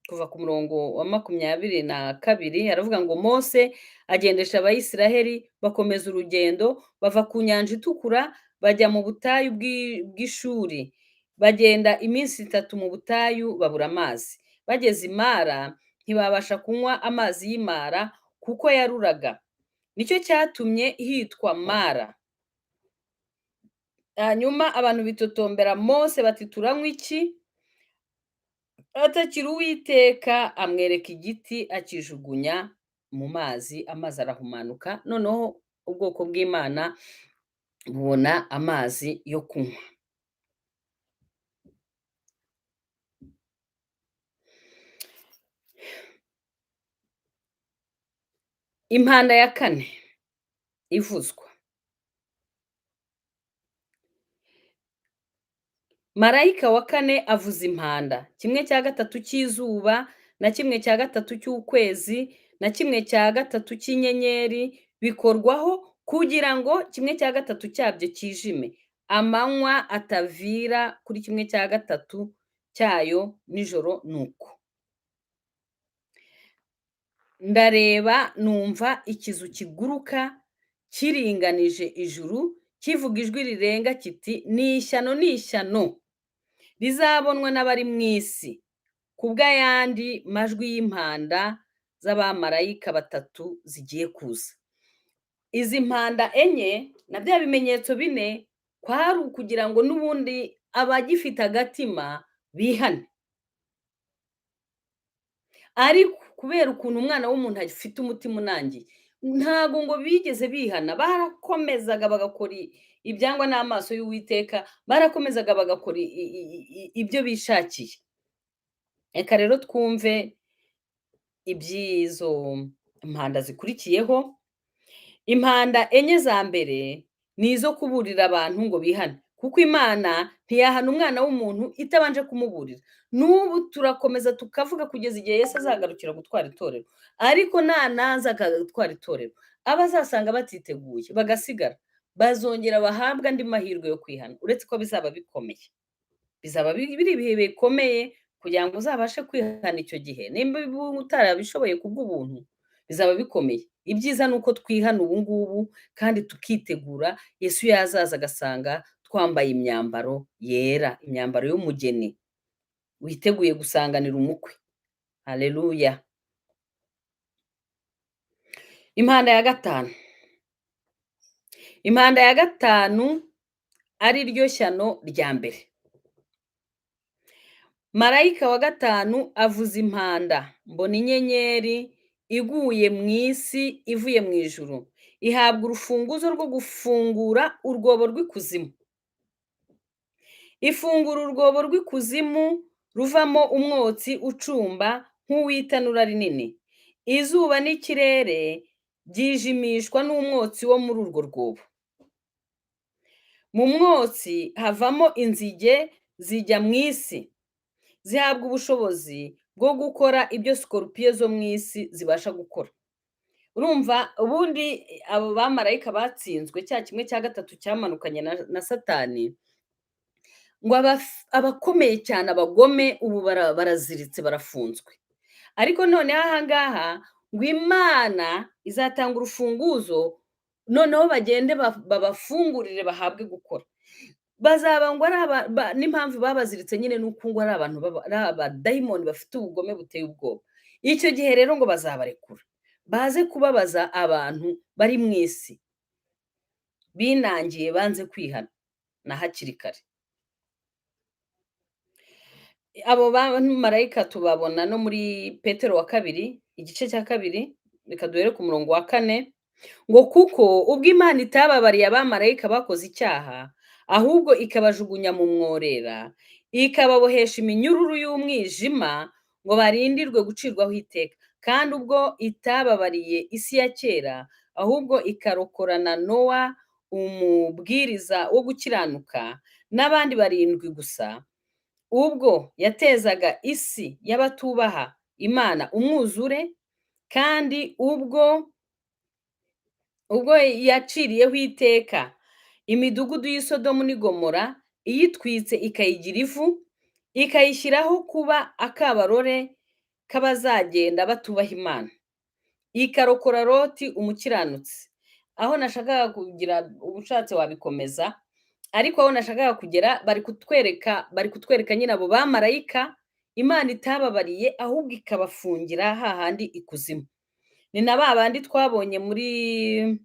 kuva ku murongo wa 22, aravuga ngo Mose agendesha Abayisiraheli bakomeza urugendo bava ku nyanja itukura bajya mu butayu bw'Ishuri, bagenda iminsi 3 mu butayu babura amazi. Bageze i Mara ntibabasha kunywa amazi y'Imara kuko yaruraga, nicyo cyatumye hitwa Mara. Hanyuma abantu bitotombera Mose bati turanywa iki? Atakira Uwiteka amwereka igiti akijugunya mu mazi, amazi arahumanuka, noneho ubwoko bw'Imana bubona amazi yo kunywa. Impanda ya kane ivuzwa. Marayika wa kane avuza impanda, 1/3 cy'izuba na 1/3 cy'ukwezi na 1/3 cy'inyenyeri bikorwaho kugira ngo 1/3 cyabyo kijime, amanywa atavira kuri 1/3 cyayo nijoro nuko. Ndareba numva ikizu kiguruka kiringanije ijuru, kivuga ijwi rirenga kiti ni ishyano, ni ishyano rizabonwa n'abari mu isi, kubw'ayandi majwi y'impanda z'abamarayika batatu zigiye kuza. Izi mpanda 4 na bya bimenyetso 4 kwari ukugira ngo n'ubundi abagifite agatima bihane. Ariko kubera ukuntu umwana w'umuntu afite umutima unangiye, ntago ngo bigeze bihana, barakomezaga bagakora ibyangwa n'amaso y'Uwiteka, barakomezaga bagakora ibyo bishakiye. Reka rero twumve iby'izo mpanda zikurikiyeho. Impanda 4 za mbere ni izo kuburira abantu ngo bihane, Kuko Imana ntiyahana umwana w'umuntu itabanje kumuburira. N'ubu turakomeza tukavuga kugeza igihe Yesu azagarukira gutwara itorero. Ariko nanaza agatwara itorero, abo azasanga batiteguye bagasigara, bazongera bahabwe andi mahirwe yo kwihana, uretse ko bizaba bikomeye. Bizaba biri ibihe bikomeye kugira ngo uzabashe kwihana icyo gihe. Nimba utarabishoboye kubw'ubuntu, bizaba bikomeye. Ibyiza ni uko twihana ubu ngubu kandi tukitegura, Yesu yazaza agasanga twambaye imyambaro yera, imyambaro y'umugeni witeguye gusanganira umukwe. Haleluya! Impanda ya gatanu. Impanda ya gatanu ari ryo shyano rya mbere. Marayika wa gatanu avuza impanda, mbona inyenyeri iguye mu isi ivuye mu ijuru, ihabwa urufunguzo rwo gufungura urwobo rw'ikuzimu. Ifungura urwobo rw'ikuzimu ruvamo umwotsi ucumba nk'uw'itanura rinini. Izuba n'ikirere byijimishwa n'umwotsi wo muri urwo rwobo. Mu mwotsi havamo inzige zijya mu isi, zihabwa ubushobozi bwo gukora ibyo sikorupiyo zo mu isi zibasha gukora. Urumva ubundi abo bamarayika batsinzwe cya kimwe cya gatatu cyamanukanye na Satani, ngo abakomeye cyane abagome ubu baraziritse barafunzwe. Ariko noneho aha ngaha ngo Imana izatanga urufunguzo, noneho bagende babafungurire bahabwe gukora. Bazaba ngo ari n'impamvu babaziritse nyine ni uko ngo ari abantu ari abadayimoni bafite ubugome buteye ubwoba. Icyo gihe rero ngo bazabarekura, baze kubabaza abantu bari mu isi binangiye banze kwihana na hakiri kare. Abo bamarayika tubabona no muri Petero wa kabiri, igice cya kabiri, reka duhere ku murongo wa 4, ngo kuko ubwo Imana itababariye abamarayika bakoze icyaha, ahubwo ikabajugunya mu mworera, ikababohesha iminyururu y'umwijima ngo barindirwe gucirwaho iteka. Kandi ubwo itababariye isi ya kera, ahubwo ikarokorana Nowa umubwiriza wo gukiranuka n'abandi 7 gusa, ubwo yatezaga isi y'abatubaha Imana umwuzure, kandi ubwo yaciriyeho iteka imidugudu y'i Sodomu n'i Gomora, iyitwitse ikayigira ivu, ikayishyiraho kuba akabarore k'abazagenda batubaha Imana, ikarokora Loti umukiranutsi. Aho nashakaga kugira ubushatse wabikomeza, ariko aho nashakaga kugera bari kutwereka nyine abo bamarayika Imana itababariye, ahubwo ikabafungira hahandi ikuzimu. Ni na ba bandi twabonye muri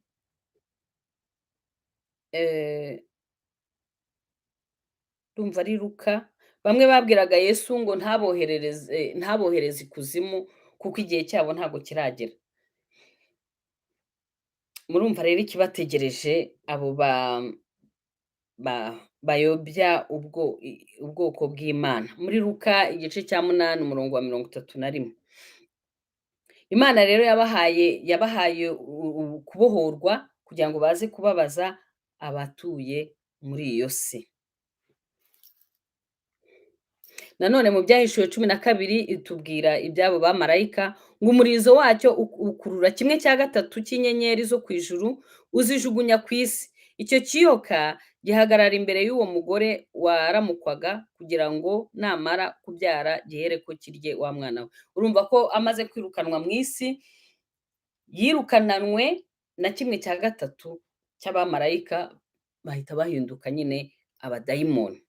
ndumva ari Luka, bamwe babwiraga Yesu ngo ntabohereze ikuzimu kuko igihe cyabo ntabwo kiragera. Murumva rero ikibategereje abo bayobya ubwoko bw'Imana. Muri Luka igice cya 8 umurongo wa 31. Imana rero yabahaye kubohorwa kugira ngo baze kubabaza abatuye muri iyo si. Nanone mu Byahishuwe 12 itubwira iby'abo bamarayika, ngo umurizo wacyo ukurura 1/3 cy'inyenyeri zo ku ijuru, uzijugunya ku isi. Icyo kiyoka gihagarara imbere y'uwo mugore waramukwaga, kugira ngo namara kubyara gihereko kirye wa mwana we. Urumva ko amaze kwirukanwa mu isi, yirukananwe na 1/3 cy'abamarayika, bahita bahinduka nyine abadayimoni.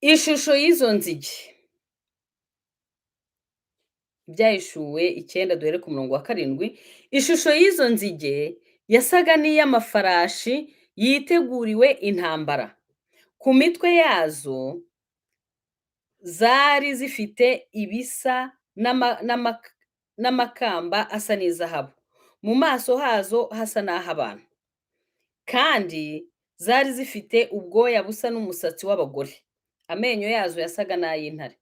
Ishusho y'izo nzige. Ibyahishuwe 9 duhere ku murongo wa 7, ishusho y'izo nzige yasaga n'iy'amafarashi yiteguriwe intambara. Ku mitwe yazo zari zifite ibisa n'amakamba asa n'izahabu, mu maso hazo hasa n'ah'abantu. Kandi zari zifite ubwoya busa n'umusatsi w'abagore, amenyo yazo yasaga n'ay'intare.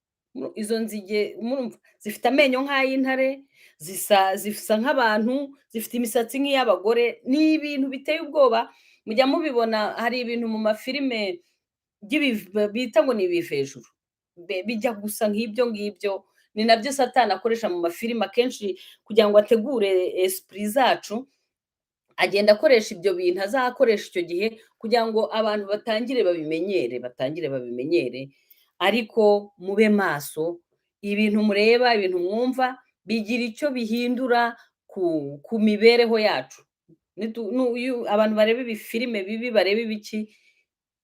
Izo nzige murumva zifite amenyo nk'ay'intare, zisa nk'abantu, zifite imisatsi nk'iy'abagore, ni ibintu biteye ubwoba, mujya mubibona hari ibintu mu mafilime bita ngo ni ibivejuru, bijya gusa nk'ibyo ngibyo, ni nabyo Satani akoresha mu mafilime akenshi kugira ngo ategure esprit zacu, agenda akoresha ibyo bintu azakoresha icyo gihe kugira ngo abantu batangire babimenyere, ariko mube maso, ibintu mureba, ibintu mwumva, bigira icyo bihindura ku mibereho yacu. Abantu bareba ibifilime bibi, bareba ibiki,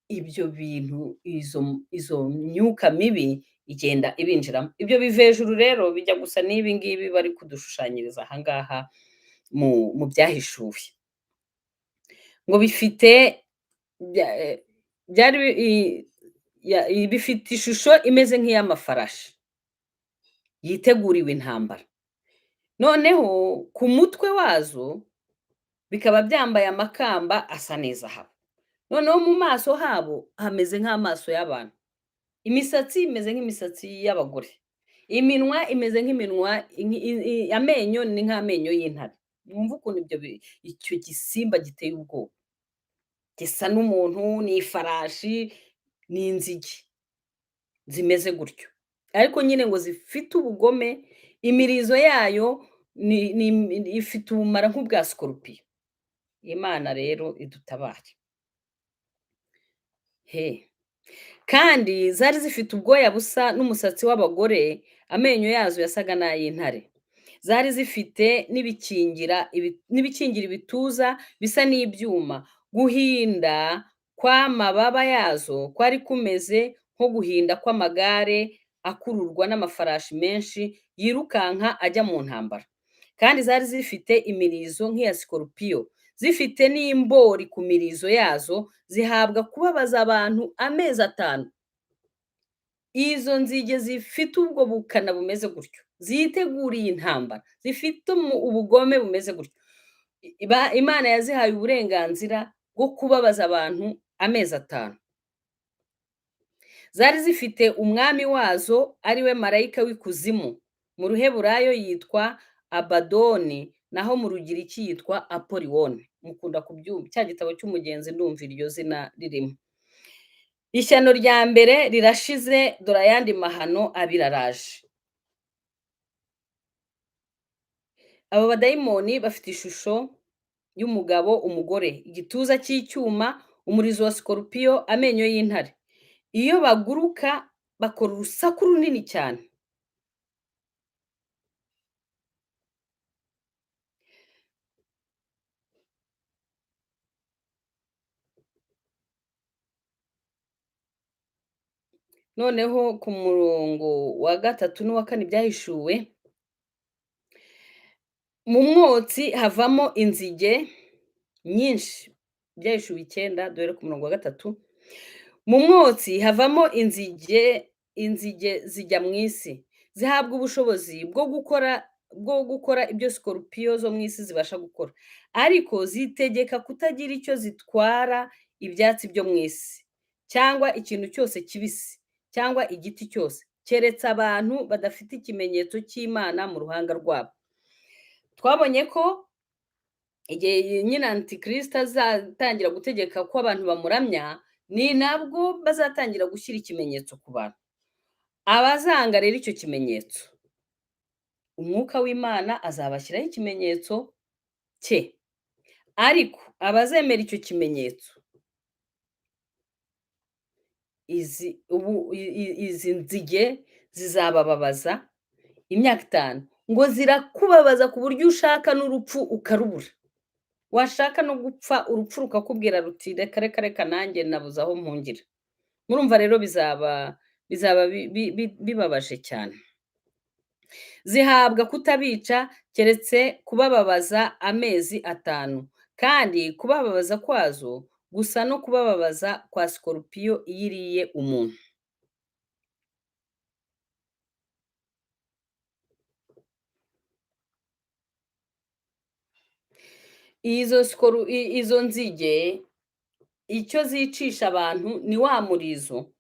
ibyo bintu, izo myuka mibi igenda ibinjiramo. Ibyo bivejuru rero bijya gusa n'ibi ngibi bari kudushushanyiriza aha ngaha mu byahishuwe. Ngo bifite bifite ishusho imeze nk'iy'amafarashi yiteguriwe intambara. Noneho ku mutwe wazo bikaba byambaye amakamba asa n'izahabu. Noneho mu maso habo hameze nk'amaso y'abantu. Imisatsi imeze nk'imisatsi y'abagore. Iminwa imeze nk'iminwa, amenyo ni nk'amenyo y'intare. Mwumve ukuntu icyo gisimba giteye ubwoba. Gisa n'umuntu, ni ifarashi, ni inzige zimeze gutyo. Ariko nyine ngo zifite ubugome, imirizo yayo ifite ubumara nk'ubwa sikorupiyo. Imana rero idutabare. Kandi zari zifite ubwoya busa n'umusatsi w'abagore, amenyo yazo yasaga n'ay'intare. Zari zifite n'ibikingira ibituza bisa n'ibyuma. Guhinda kw'amababa yazo kwari kumeze nko guhinda kw'amagare akururwa n'amafarashi menshi yirukanka ajya mu ntambara. Kandi zari zifite imirizo nk'iya sikorupiyo, zifite n'imbori ku mirizo yazo, zihabwa kubabaza abantu amezi 5. Izo nzige zifite ubwo bukana bumeze gutyo, ziteguriye intambara, zifite ubugome bumeze gutyo, Imana yazihaye uburenganzira bwo kubabaza abantu amezi 5. Zari zifite umwami wazo ari we marayika w'ikuzimu. Mu Ruheburayo yitwa Abadoni, naho mu Rugiriki yitwa Apoliwoni. Mukunda kubyumva, cya gitabo cy'umugenzi ndumva iryo zina ririmo. Ishyano rya mbere rirashize, dore ayandi mahano abiri araje. Abo badayimoni bafite ishusho y'umugabo, umugore, igituza cy'icyuma, umurizo wa sikorupiyo, amenyo y'intare. Iyo baguruka bakora urusaku runini cyane. Noneho ku murongo wa 3 n'uwa 4 byahishuwe, mu mwotsi havamo inzige nyinshi. Byahishuwe 9, duhere ku murongo wa 3. Mu mwotsi havamo inzige zijya mu isi, zihabwa ubushobozi bwo gukora ibyo sikorupiyo zo mu isi zibasha gukora, ariko zitegeka kutagira icyo zitwara ibyatsi byo mu isi, cyangwa ikintu cyose kibisi, cyangwa igiti cyose, keretse abantu badafite ikimenyetso cy'Imana mu ruhanga rwabo. Twabonye ko igihe nyine Antikristo azatangira gutegeka ko abantu bamuramya, ni nabwo bazatangira gushyira ikimenyetso ku bantu. Abazanga rero icyo kimenyetso, umwuka w'Imana azabashyiraho ikimenyetso cye. Ariko abazemera icyo kimenyetso, izi nzige zizabababaza imyaka 5, ngo zirakubabaza ku buryo ushaka n'urupfu ukarubura. Washaka no gupfa urupfu rukakubwira ruti reka reka reka nanjye nabuze aho mpungira. Murumva rero bizaba bibabaje cyane. Zihabwa kutabica keretse kubababaza amezi 5, kandi kubababaza kwazo gusa no kubababaza kwa sikorupiyo iyo iriye umuntu. Izo nzige icyo zicisha abantu ni wa murizo,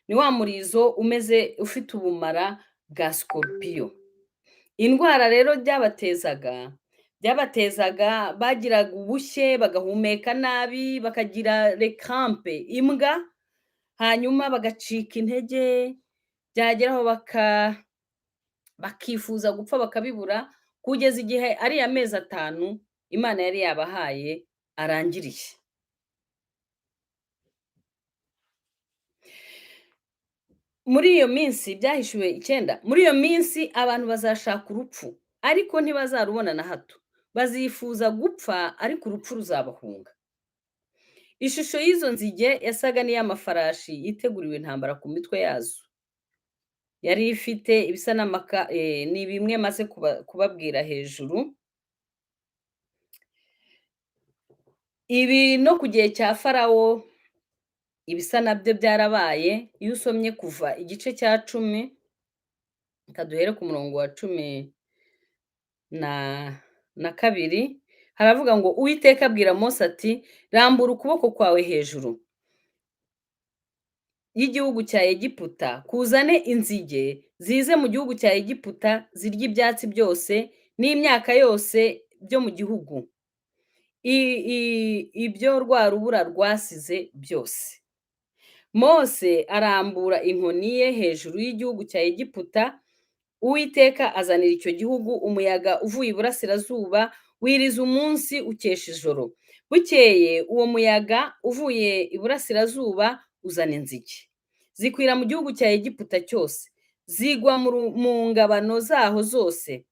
Ni wa murizo umeze ufite ubumara bwa sikorupiyo. Indwara rero byabatezaga bagiraga ubushye, bagahumeka nabi, bakagira les crampes, imbwa, hanyuma bagacika intege, byageraho bakifuza gupfa bakabibura, kugeza igihe ariya mezi 5 Imana yari yabahaye arangiriye. Muri iyo minsi byahishuwe 9, muri iyo minsi abantu bazashaka urupfu, ariko ntibazarubona na hato. Bazifuza gupfa, ariko urupfu ruzabahunga. Ishusho y'izo nzige yasaga n'iy'amafarashi yiteguriwe intambara ku mitwe yazo. Yari ifite ibisa n'amaka, ni bimwe maze kubabwira hejuru. Ibi no ku gihe cya Farawo ibisa nabyo byarabaye. Iyo usomye kuva igice cya 10, reka duhere ku murongo wa 12, haravuga ngo Uwiteka abwira Mose ati rambura ukuboko kwawe hejuru y'igihugu cya Egiputa, kuzane inzige zize mu gihugu cya Egiputa, zirya ibyatsi byose n'imyaka yose byo mu gihugu, ibyo rwa rubura rwasize byose. Mose arambura inkoni ye hejuru y'igihugu cya Egiputa, Uwiteka azanira icyo gihugu umuyaga uvuye iburasirazuba, wiriza umunsi ukesha ijoro. Bukeye uwo muyaga uvuye iburasirazuba uzana inzige, zikwira mu gihugu cya Egiputa cyose, zigwa mu ngabano zaho zose.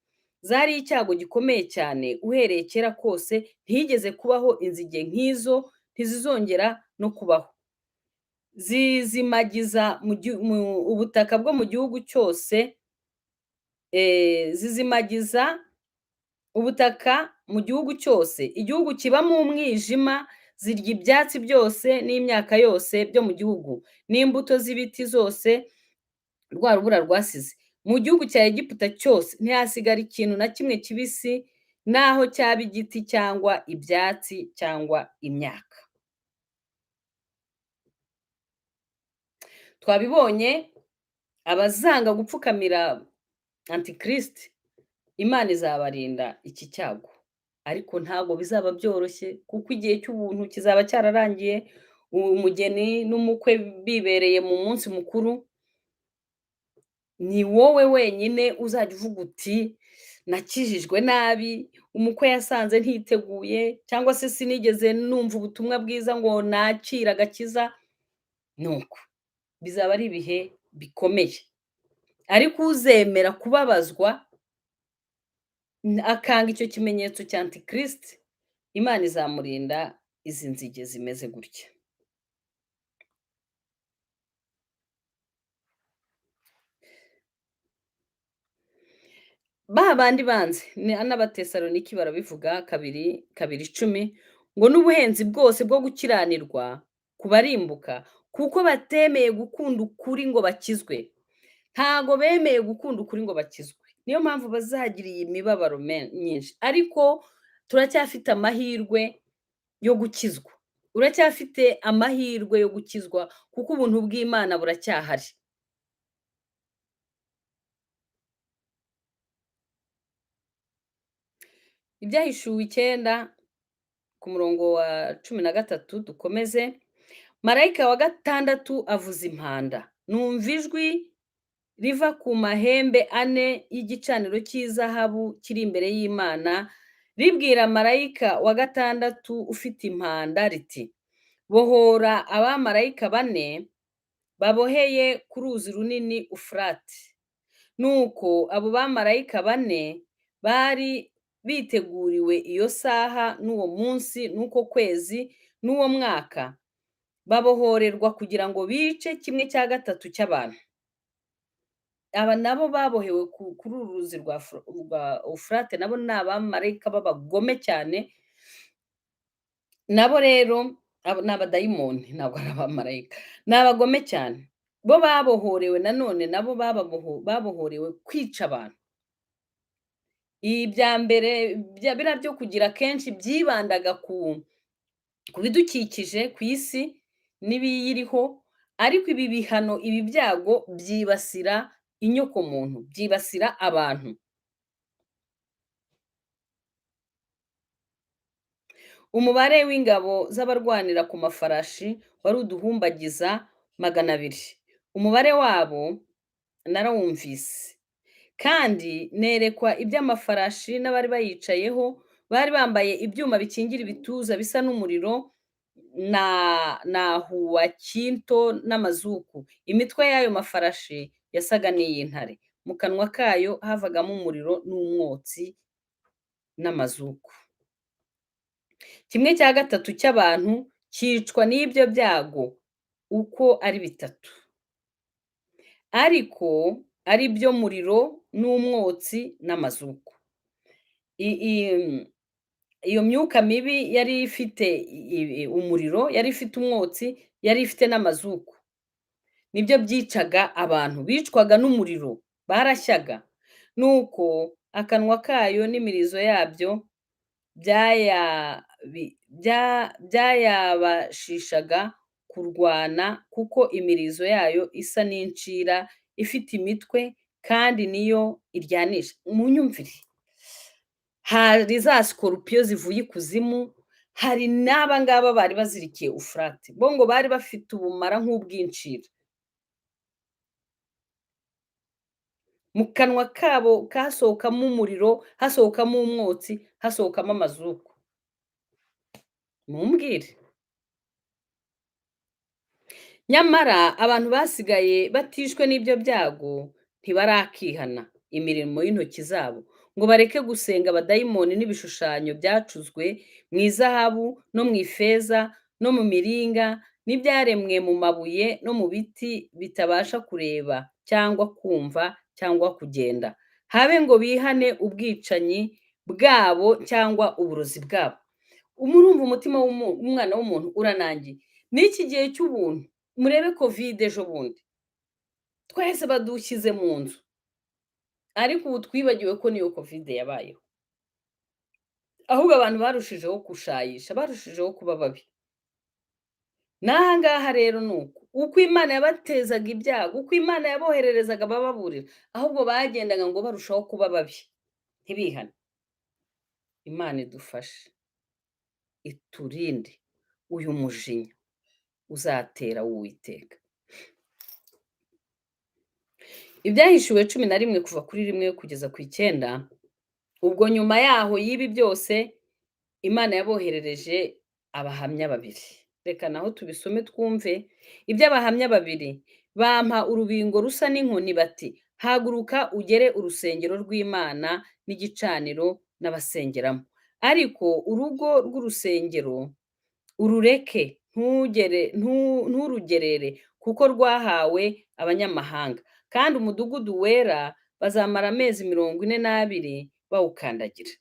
Zari icyago gikomeye cyane, uhereye kera kose ntihigeze kubaho inzige nk'izo, ntizizongera no kubaho. Zizimagiza ubutaka bwo mu gihugu cyose, zizimagiza ubutaka mu gihugu cyose, igihugu kibamo umwijima, zirya ibyatsi byose n'imyaka yose byo mu gihugu, n'imbuto z'ibiti zose rwa rubura rwasize. Mu gihugu cya Egiputa cyose ntihasigara ikintu na kimwe kibisi, naho cyaba igiti cyangwa ibyatsi cyangwa imyaka. Twabibonye, abazanga gupfukamira Antikristo, Imana izabarinda iki cyago, ariko ntabwo bizaba byoroshye, kuko igihe cy'ubuntu kizaba cyararangiye, umugeni n'umukwe bibereye mu munsi mukuru. Ni wowe wenyine uzajya uvuga uti nakijijwe nabi, umukwe yasanze ntiteguye, cyangwa se sinigeze numva ubutumwa bwiza ngo nakire agakiza. Nuko bizaba ari ibihe bikomeye, ariko uzemera kubabazwa akanga icyo kimenyetso cya Antikristo, Imana izamurinda izi nzige zimeze gutya. Ba bandi banze n'Abatesaloniki barabivuga 2:2:10 ngo n'ubuhenzi bwose bwo gukiranirwa kubarimbuka, kuko batemeye gukunda ukuri ngo bakizwe. Ntago bemeye gukunda ukuri ngo bakizwe, niyo mpamvu bazagira iyi mibabaro myinshi. Ariko turacyafite amahirwe yo gukizwa, uracyafite amahirwe yo gukizwa, kuko ubuntu bw'Imana buracyahari. Ibyahishuwe 9 ku murongo wa 13 dukomeze. Marayika wa 6 avuza impanda, numva ijwi riva ku mahembe 4 y'igicaniro cy'izahabu kiri imbere y'Imana, ribwira marayika wa 6 ufite impanda riti bohora abamarayika 4 baboheye ku ruzi runini Ufurate. Nuko abo bamarayika 4 bari biteguriwe iyo saha n'uwo munsi n'uko kwezi n'uwo mwaka, babohorerwa kugira ngo bice 1/3 cy'abantu. Aba nabo babohewe kuri uru ruzi rwa Ufurate, nabo ni abamarayika b'abagome cyane. Nabo rero ni abadayimoni, ntabwo ari abamarayika, ni abagome cyane. Bo babohorewe nanone, nabo babohorewe kwica abantu. Ibya mbere biriya byo kugira kenshi byibandaga ku bidukikije ku isi n'ibiyiriho, Ariko ibi bihano, ibi byago byibasira inyokomuntu, byibasira abantu. Umubare w'ingabo z'abarwanira ku mafarashi wari uduhumbagiza 200. Umubare wabo narawumvise. Kandi nerekwa iby'amafarashi n'abari bayicayeho, bari bambaye ibyuma bikingira ibituza bisa n'umuriro na huwakinto n'amazuku. Imitwe y'ayo mafarashi yasaga n'iy'intare. Mu kanwa kayo havagamo umuriro n'umwotsi n'amazuku. 1/3 cy'abantu cyicwa n'ibyo byago uko ari bitatu. Ariko ari byo muriro n'umwotsi n'amazuku. Iyo myuka mibi yari ifite umuriro, yari ifite umwotsi, yari ifite n'amazuku. Nibyo byicaga abantu, bicwaga n'umuriro, barashyaga. Nuko akanwa kayo n'imirizo yabyo byayabashishaga kurwana, kuko imirizo yayo isa n'incira ifite imitwe kandi niyo iryanisha. Munyumvire, hari za sikorupiyo zivuye ikuzimu, hari n'aba ngaba bari bazirikiye Ufurate, bo ngo bari bafite ubumara nk'ubw'incira. Mu kanwa kabo kasohokamo umuriro, hasohokamo umwotsi, hasohokamo amazuku. Mumbwire. Nyamara abantu basigaye batishwe n'ibyo byago ntibarakihana imirimo y'intoki zabo, ngo bareke gusenga abadayimoni n'ibishushanyo byacuzwe mu izahabu no mu ifeza no mu miringa n'ibyaremwe mu mabuye no mu biti bitabasha kureba cyangwa kumva cyangwa kugenda, habe ngo bihane ubwicanyi bwabo cyangwa uburozi bwabo. Murumva umutima w'umwana w'umuntu uranangiye. N'iki gihe cy'ubuntu, murebe Covid ejo bundi, twese badushyize mu nzu, ariko ubu twibagiwe ko niyo Covid yabayeho. Ahubwo abantu barushijeho gushayisha, barushijeho kuba babi. N'aha ngaha rero ni uko, uko Imana yabatezaga ibyago, uko Imana yabohererezaga abababurira, ahubwo bagendaga ngo barushaho kuba babi, ntibihane. Imana idufashe, iturinde uyu mujinya uzatera w'Uwiteka. Ibyahishuwe 11 kuva kuri 1 kugeza ku 9. Ubwo nyuma yaho y'ibi byose Imana yaboherereje abahamya babiri. Reka naho tubisome twumve iby'abahamya babiri. Bampa urubingo rusa n'inkoni bati, haguruka ugere urusengero rw'Imana n'igicaniro n'abasengeramo. Ariko urugo rw'urusengero urureke, nturugerere, kuko rwahawe abanyamahanga. Kandi umudugudu wera bazamara amezi 42 bawukandagira.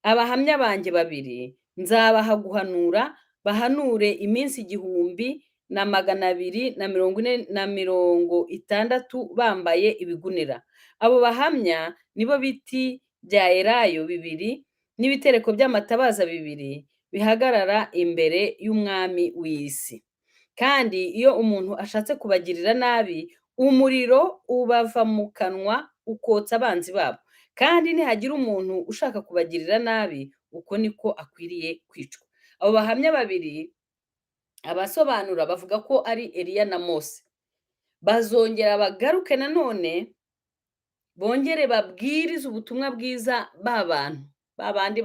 Abahamya banjye babiri nzabaha guhanura, bahanure iminsi 1246 bambaye ibigunira. Abo bahamya nibo biti bya elayo 2 n'ibitereko by'amatabaza 2 bihagarara imbere y'umwami w'isi. Kandi iyo umuntu ashatse kubagirira nabi, umuriro ubava mu kanwa ukotsa abanzi babo. Kandi nihagira umuntu ushaka kubagirira nabi, uko niko akwiriye kwicwa. Abo bahamya babiri abasobanura bavuga ko ari Eliya na Mose. Bazongera bagaruke nanone, bongere babwirize ubutumwa bwiza ba bantu, ba bandi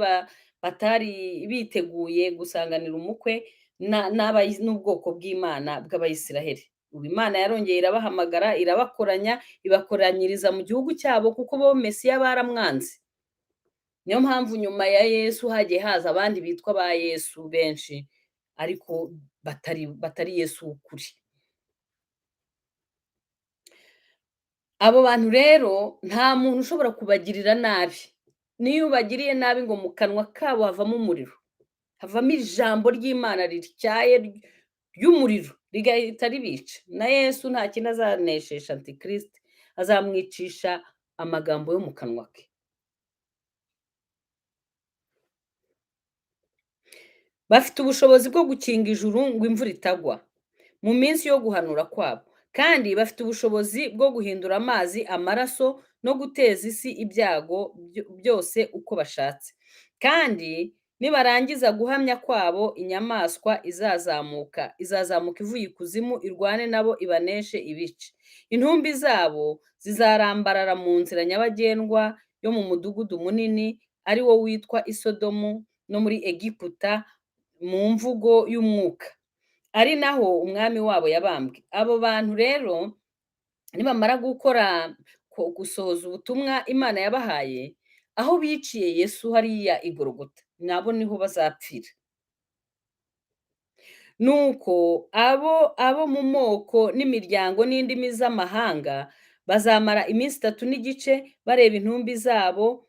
batari biteguye gusanganira umukwe n'ubwoko bw'Imana bw'Abayisiraheli. Ubu Imana yarongeye irabahamagara, irabakoranya, ibakoranyiriza mu gihugu cyabo, kuko bo Mesiya baramwanze. Niyo mpamvu nyuma ya Yesu hagiye haza abandi bitwa ba Yesu benshi, ariko batari Yesu w'ukuri. Abo bantu rero nta muntu ushobora kubagirira nabi. Niyo ubagiriye nabi ngo mu kanwa kabo havamo umuriro, havamo ijambo ry'Imana rityaye ry'umuriro rigahita ribica. Na Yesu nta kindi azaneshesha Antikristo, azamwicisha amagambo yo mu kanwa ke. Bafite ubushobozi bwo gukinga ijuru ngo imvura itagwa, Mu minsi yo guhanura kwabo. Kandi bafite ubushobozi bwo guhindura amazi amaraso no guteza isi ibyago byose uko bashatse. Kandi nibarangiza guhamya kwabo, inyamaswa izazamuka ivuye ikuzimu irwane nabo ibaneshe ibice. Intumbi zabo zizarambarara mu nzira nyabagendwa yo mu mudugudu munini ari wo witwa Isodomu no muri Egiputa mu mvugo y'umwuka, ari naho umwami wabo yabambwe. Abo bantu rero nibamara gukora gusohoza ubutumwa Imana yabahaye, aho biciye Yesu hariya i Gologota, nabo niho bazapfira. Nuko abo mu moko n'imiryango n'indimi z'amahanga bazamara iminsi 3 n'igice bareba intumbi zabo,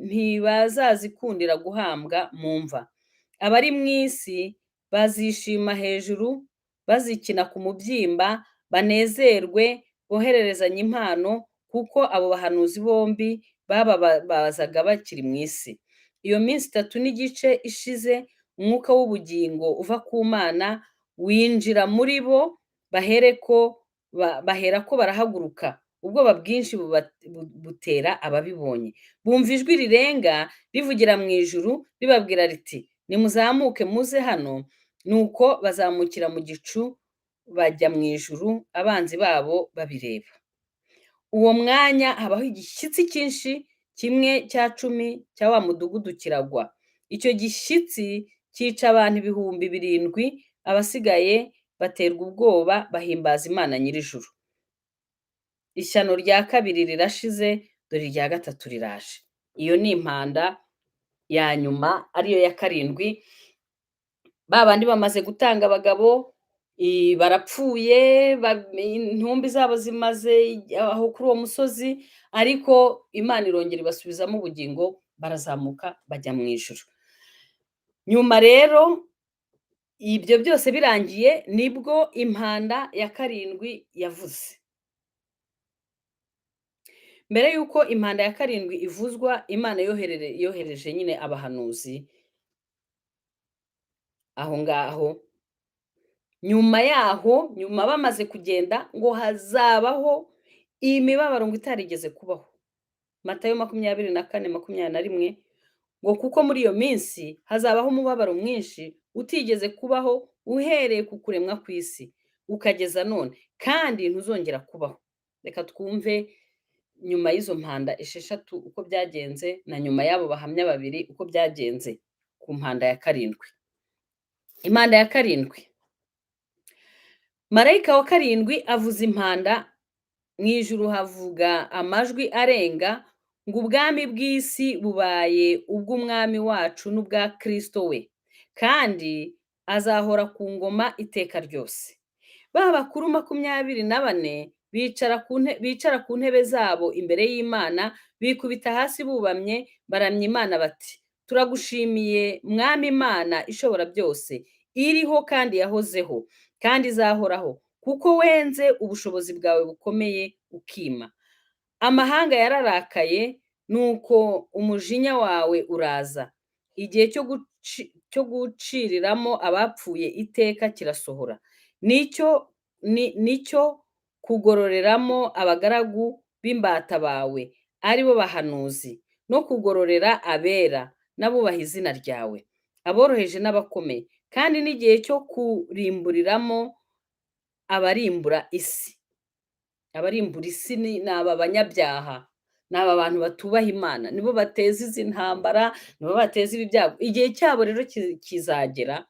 ntibazazikundira guhambwa mu mva. Abari mu isi bazishima hejuru, bazikina ku mubyimba, banezerwe, bohererezanye impano, kuko abo bahanuzi bombi bababazaga bakiri mu isi. Iyo minsi 3 n'igice ishize, umwuka w'ubugingo uva ku Mana winjira muri bo, baherako barahaguruka. Ubwoba bwinshi butera ababibonye. Bumva ijwi rirenga rivugira mu ijuru ribabwira riti: "Nimuzamuke muze hano." Nuko bazamukira mu gicu bajya mu ijuru, abanzi babo babireba. Uwo mwanya habaho igishyitsi cyinshi, 1/10 cya wa mudugudu kiragwa. Icyo gishyitsi cyica abantu 7000, abasigaye baterwa ubwoba bahimbaza Imana nyir'ijuru. Ishyano rya kabiri rirashize, dore irya gatatu riraje. Iyo ni impanda ya nyuma, ariyo ya karindwi. Ba bandi bamaze gutanga abagabo, barapfuye, intumbi zabo zimaze aho kuri uwo musozi, ariko Imana irongera ibasubizamo ubugingo, barazamuka bajya mu ijuru. Nyuma rero ibyo byose birangiye, nibwo impanda ya karindwi yavuze. Mbere y'uko impanda ya karindwi ivuzwa, Imana yohereje nyine abahanuzi aho ngaho. Nyuma yaho, nyuma bamaze kugenda, ngo hazabaho imibabaro ngo itarigeze kubaho. Matayo 24:21, ngo kuko muri iyo minsi hazabaho umubabaro mwinshi utigeze kubaho uhereye ku kuremwa kw'isi ukageza none, kandi ntuzongera kubaho. Reka twumve nyuma y'izo mpanda 6 uko byagenze, na nyuma y'abo bahamya babiri uko byagenze ku mpanda ya karindwi. Impanda ya karindwi. Marayika wa karindwi avuza impanda, mu ijuru havuga amajwi arenga ngo: "Ubwami bw'isi bubaye ubw'Umwami wacu n'ubwa Kristo we, kandi azahora ku ngoma iteka ryose." Ba bakuru 24 bicara ku ntebe zabo imbere y'Imana, bikubita hasi bubamye, baramya Imana bati: "Turagushimiye Mwami Imana ishobora byose, iriho kandi yahozeho kandi izahoraho, kuko wenze ubushobozi bwawe bukomeye ukima. Amahanga yararakaye, nuko umujinya wawe uraza. Igihe cyo guciriramo abapfuye iteka kirasohora. Nicyo kugororeramo abagaragu b'imbata bawe, ari bo bahanuzi, no kugororera abera n'abubaha izina ryawe, aboroheje n'abakomeye, kandi n'igihe cyo kurimburiramo abarimbura isi." Abarimbura isi ni aba banyabyaha, ni aba bantu batubaha Imana, nibo bateza izi ntambara, nibo bateza ibi byago. Igihe cyabo rero kizagera,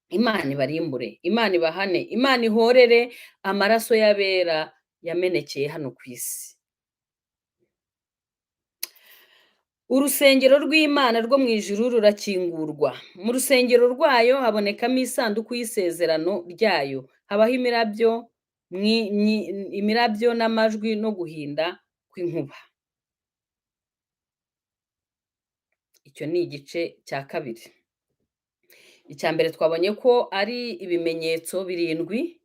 Imana ibarimbure, Imana ibahane, Imana ihorere amaraso y'abera yamenekeye hano ku isi. Urusengero rw'Imana rwo mu ijuru rurakingurwa. Mu rusengero rwayo habonekamo isanduku y'isezerano ryayo. Habaho imirabyo n'amajwi no guhinda kw'inkuba. Icyo ni igice cya kabiri. Icya mbere twabonye ko ari ibimenyetso 7.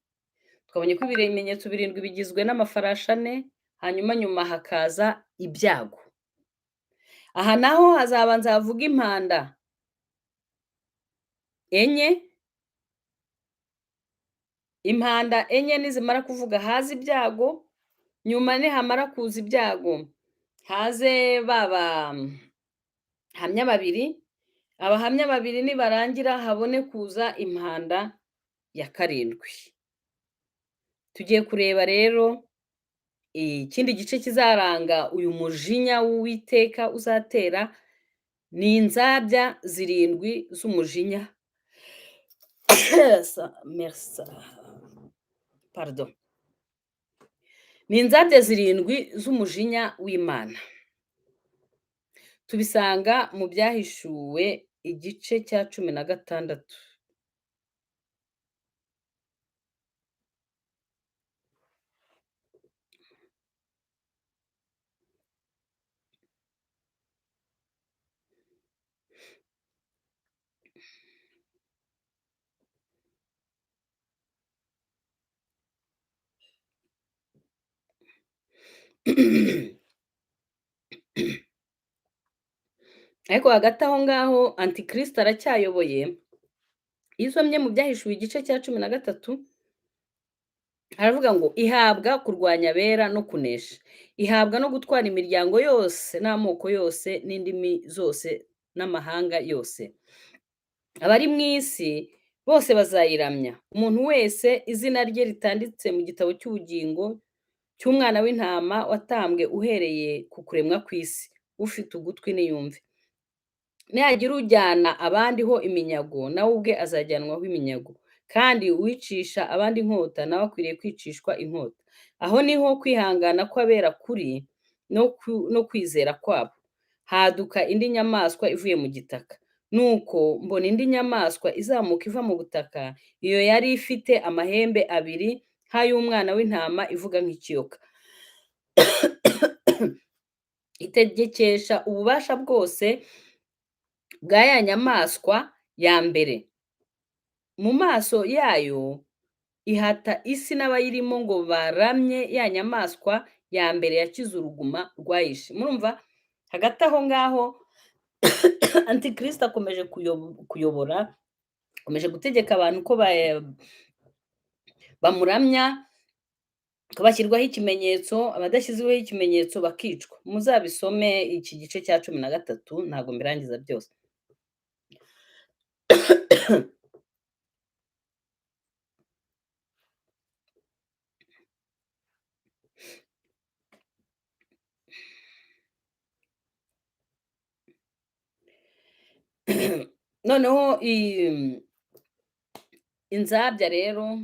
Twabonye ko ibimenyetso 7 bigizwe n'amafarashi 4, hanyuma nyuma hakaza ibyago. Aha naho hazabanza havuga impanda 4. Impanda enye nizimara kuvuga haze ibyago, nyuma nihamara kuza ibyago haze ba bahamya babiri, abahamya babiri nibarangira habone kuza impanda ya karindwi. Tugiye kureba rero ikindi gice kizaranga uyu mujinya w'Uwiteka uzatera, ni inzabya zirindwi z'umujinya. Merci. Pardon. Ni inzabya zirindwi z'umujinya w'Imana. Tubisanga mu Byahishuwe igice cya 16. Ariko hagati aho ngaho Antikristo aracyayoboye. Iyo usomye mu Byahishuwe igice cya 13, haravuga ngo ihabwa kurwanya abera no kunesha, ihabwa no gutwara imiryango yose n'amoko yose n'indimi zose n'amahanga yose. Abari mu isi bose bazayiramya, umuntu wese izina rye ritanditse mu gitabo cy'ubugingo cy'umwana w'intama watambwe uhereye ku kuremwa kw'isi. Ufite ugutwi niyumve. Nihagira ujyana abandi ho iminyago, nawe ubwe azajyanwaho iminyago, kandi uwicisha abandi inkota nawe akwiriye kwicishwa inkota. Aho niho kwihangana kw'abera kuri no kwizera kwabo. Haduka indi nyamaswa ivuye mu gitaka. Nuko mbona indi nyamaswa izamuka iva mu butaka, iyo yari ifite amahembe abiri nk'ay'umwana w'intama ivuga nk'ikiyoka. Itegekesha ububasha bwose bwa ya nyamaswa ya mbere. Mu maso yayo ihata isi n'abayirimo ngo baramye ya nyamaswa ya mbere yakize uruguma rwayishe. Murumva hagati aho ngaho Antikristo akomeje kuyobora, akomeje gutegeka abantu ko bamuramya, ko bashyirwaho ikimenyetso, abadashyizweho ikimenyetso bakicwa. Muzabisome iki gice cya 13, ntabwo mbirangiza byose. Noneho inzabya rero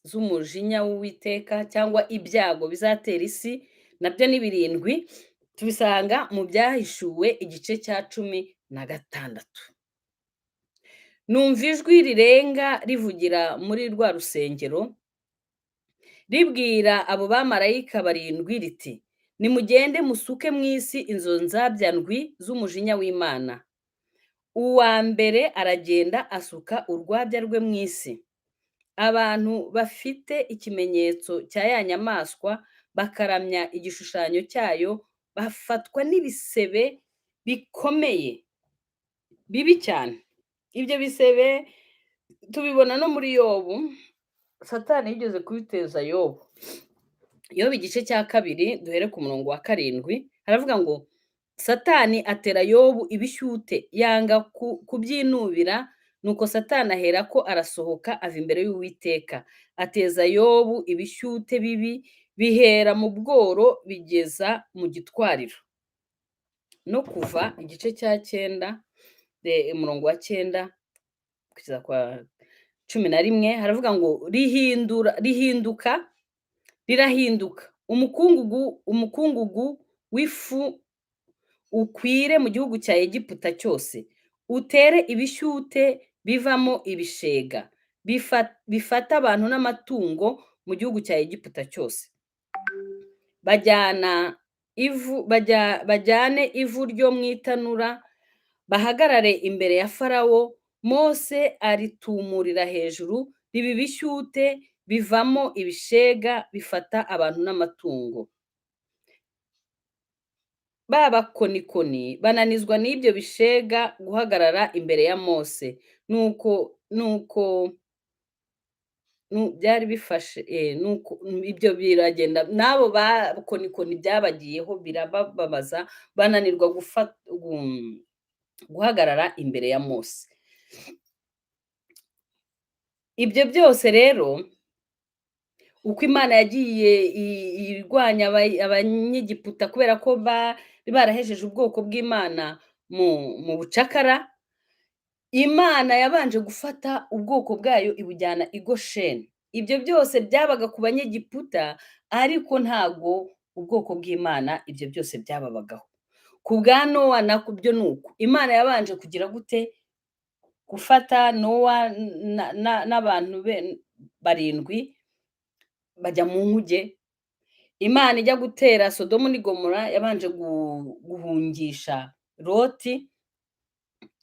z'umujinya w'Uwiteka cyangwa ibyago bizatera isi nabyo ni 7, tubisanga mu Byahishuwe igice cya 16. Numva ijwi rirenga rivugira muri rwa rusengero ribwira abo bamarayika barindwi riti: nimugende musuke mu isi izo nzabya ndwi z'umujinya w'Imana. Uwa mbere aragenda asuka urwabya rwe mu isi. Abantu bafite ikimenyetso cya ya nyamaswa bakaramya igishushanyo cyayo bafatwa n'ibisebe bikomeye bibi cyane. Ibyo bisebe tubibona no muri Yobu. Satani yigeze kubiteza Yobu. Yobu igice cya 2 duhere ku murongo wa 7, haravuga ngo Satani atera Yobu ibishyute yanga kubyinubira, nuko Satani aherako arasohoka ava imbere y'Uwiteka, ateza Yobu ibishyute bibi bihera mu bworo bigeza mu gitwariro. No kuva igice cya 9, umurongo wa 9 kugeza kwa 11, haravuga ngo rirahinduka umukungugu w'ifu ukwire mu gihugu cya Egiputa cyose, utere ibishyute bivamo ibishega bifata abantu n'amatungo mu gihugu cya Egiputa cyose. Bajyane ivu ryo mu itanura, bahagarare imbere ya Farawo. Mose aritumurira hejuru, riba ibishyute bivamo ibishega bifata abantu n'amatungo. Ba bakonikoni bananizwa n'ibyo bishega guhagarara imbere ya Mose. Nuko Byari bifashe nuko ibyo biragenda, n'abo bakonikoni byabagiyeho birabababaza, bananirwa guhagarara imbere ya Mose. Ibyo byose rero, uko Imana yagiye irwanya Abanyegiputa kubera ko bari barahejeje ubwoko bw'Imana mu bucakara, Imana yabanje gufata ubwoko bwayo ibujyana i Gosheni. Ibyo byose byabaga ku Banyegiputa, ariko ntago ubwoko bw'Imana ibyo byose byababagaho. Ku bwa Nowa nabyo ni uko. Imana yabanje kugira gute? Gufata Nowa n'abantu be barindwi bajya mu nkuge. Imana ijya gutera Sodomu n'i Gomora yabanje guhungisha Loti.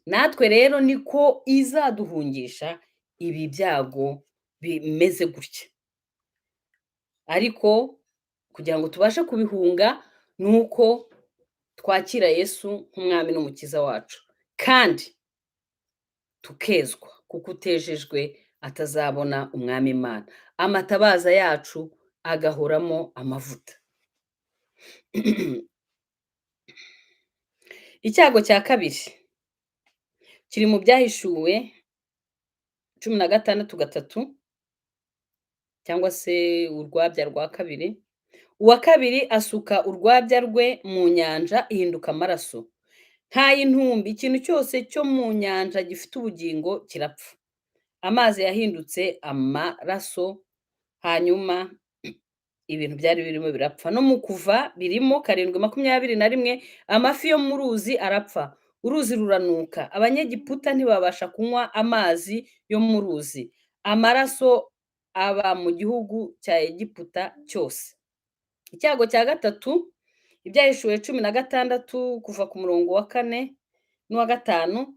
Natwe rero niko izaduhungisha ibi byago bimeze gutya. Ariko kugira ngo tubashe kubihunga ni uko twakira Yesu nk'umwami n'umukiza wacu, kandi tukezwa, kuko utejejwe atazabona umwami Imana. Amatabaza yacu agahoramo amavuta. Icyago cya kabiri kiri mu Byahishuwe 16:3, cyangwa se urwabya rwa kabiri. Uwa kabiri asuka urwabya rwe mu nyanja ihinduka amaraso nk'ay'intumbi, ikintu cyose cyo mu nyanja gifite ubugingo kirapfa. Amazi yahindutse amaraso, hanyuma ibintu byari birimo birapfa. No mu Kuva birimo 7:21, amafi yo mu ruzi arapfa, uruzi ruranuka, Abanyegiputa ntibabasha kunywa amazi yo mu ruzi, amaraso aba mu gihugu cya Egiputa cyose. Icyago cya gatatu, Ibyahishuwe 16 kuva ku murongo wa 4 n'uwa 5,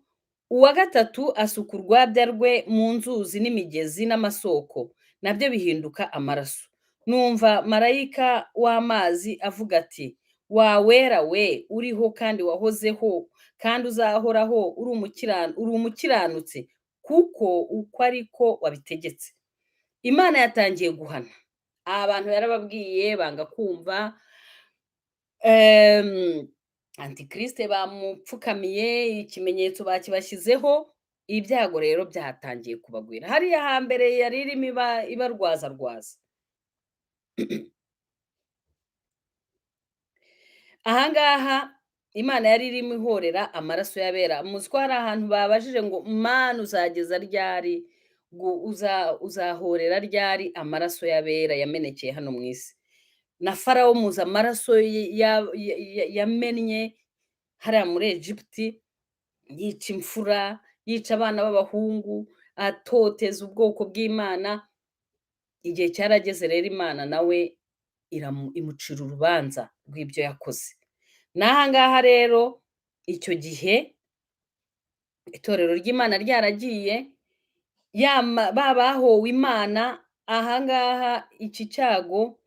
uwa gatatu asuka urwabya rwe mu nzuzi n'imigezi n'amasoko, nabyo bihinduka amaraso. Numva marayika w'amazi avuga ati: wa wera we, uriho kandi wahozeho kandi uzahoraho, uri umukiranutsi, kuko uko ariko wabitegetse. Imana yatangiye guhana abantu, yarababwiye banga kumva. Antikristo bamupfukamiye, ikimenyetso bakibashyizeho, ibyago rero byatangiye kubagwira. Hariya hambere yari irimo ibarwazarwaza. Ahangaha Imana yari irimo ihorera amaraso y'abera. Muzi ko hari ahantu babajije ngo Mana uzageza ryari, uzahorera ryari amaraso y'abera yamenekeye hano mu isi? Na Farawo muzi amaraso yamennye hariya muri Egiputi, yica imfura, yica abana b'abahungu, atoteza ubwoko bw'Imana. Igihe cyarageze rero Imana nawe imucira urubanza rw'ibyo yakoze. N'aha ngaha rero icyo gihe itorero ry'Imana ryaragiye, bahowe Imana. Aha ngaha iki cyago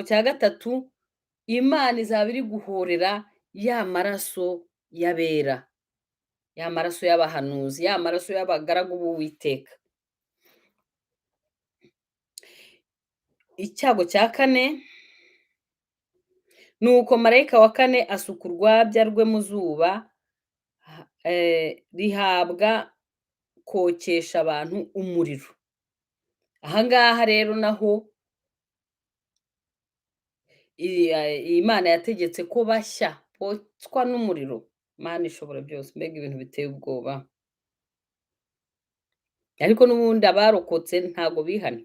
cya gatatu, Imana izaba iri guhorera ya maraso y'abera, ya maraso y'abahanuzi, ya maraso y'abagaragu b'Uwiteka. Icyago cya kane, nuko marayika wa kane asuka urwabya rwe mu zuba, rihabwa kokesha abantu umuriro. Aha ngaha rero naho Imana yategetse ko bashya, botswa n'umuriro. Imana ishobora byose, mbega ibintu biteye ubwoba. Ariko n'ubundi abarokotse ntago bihana.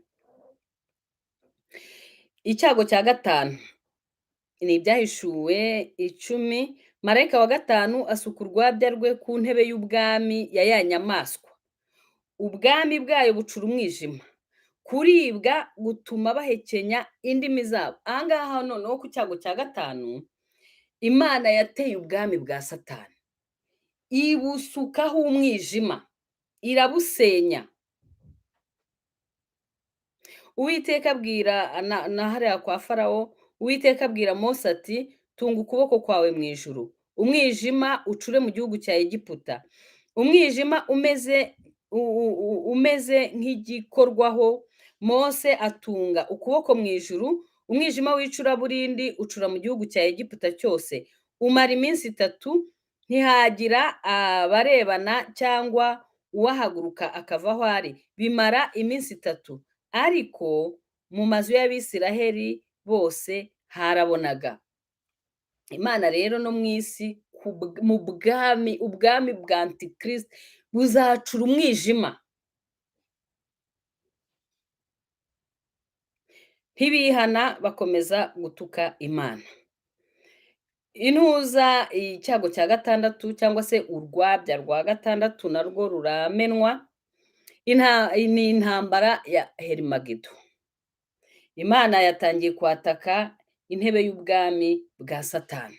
Icyago cya gatanu ni Ibyahishuwe 10, marayika wa gatanu asuka urwabya rwe ku ntebe y'ubwami ya ya nyamaswa. Ubwami bwayo bucura umwijima, kuribwa gutuma bahekenya indimi zabo. Aha ngaha noneho ku cyago cya gatanu, Imana yateye ubwami bwa Satani, ibusukaho umwijima, irabusenya. Uwiteka abwira na hariya kwa Farawo, Uwiteka abwira Mose ati: tunga ukuboko kwawe mu ijuru, umwijima ucure mu gihugu cya Egiputa, umwijima umeze nk'igikorwaho Mose atunga ukuboko mu ijuru, umwijima w'icuraburindi ucura mu gihugu cya Egiputa cyose, umara iminsi 3, ntihagira abarebana cyangwa uwahaguruka akava aho ari, bimara iminsi 3. Ariko mu mazu y'Abisiraheli bose harabonaga. Imana rero no mu isi, mu bwami, ubwami bwa Antikristo buzacura umwijima. Ntibihana, bakomeza gutuka Imana. Intuza icyago cya 6 cyangwa se urwabya rwa 6 narwo ruramenwa, ni intambara ya Herimagedo. Imana yatangiye kwataka intebe y'ubwami bwa Satani.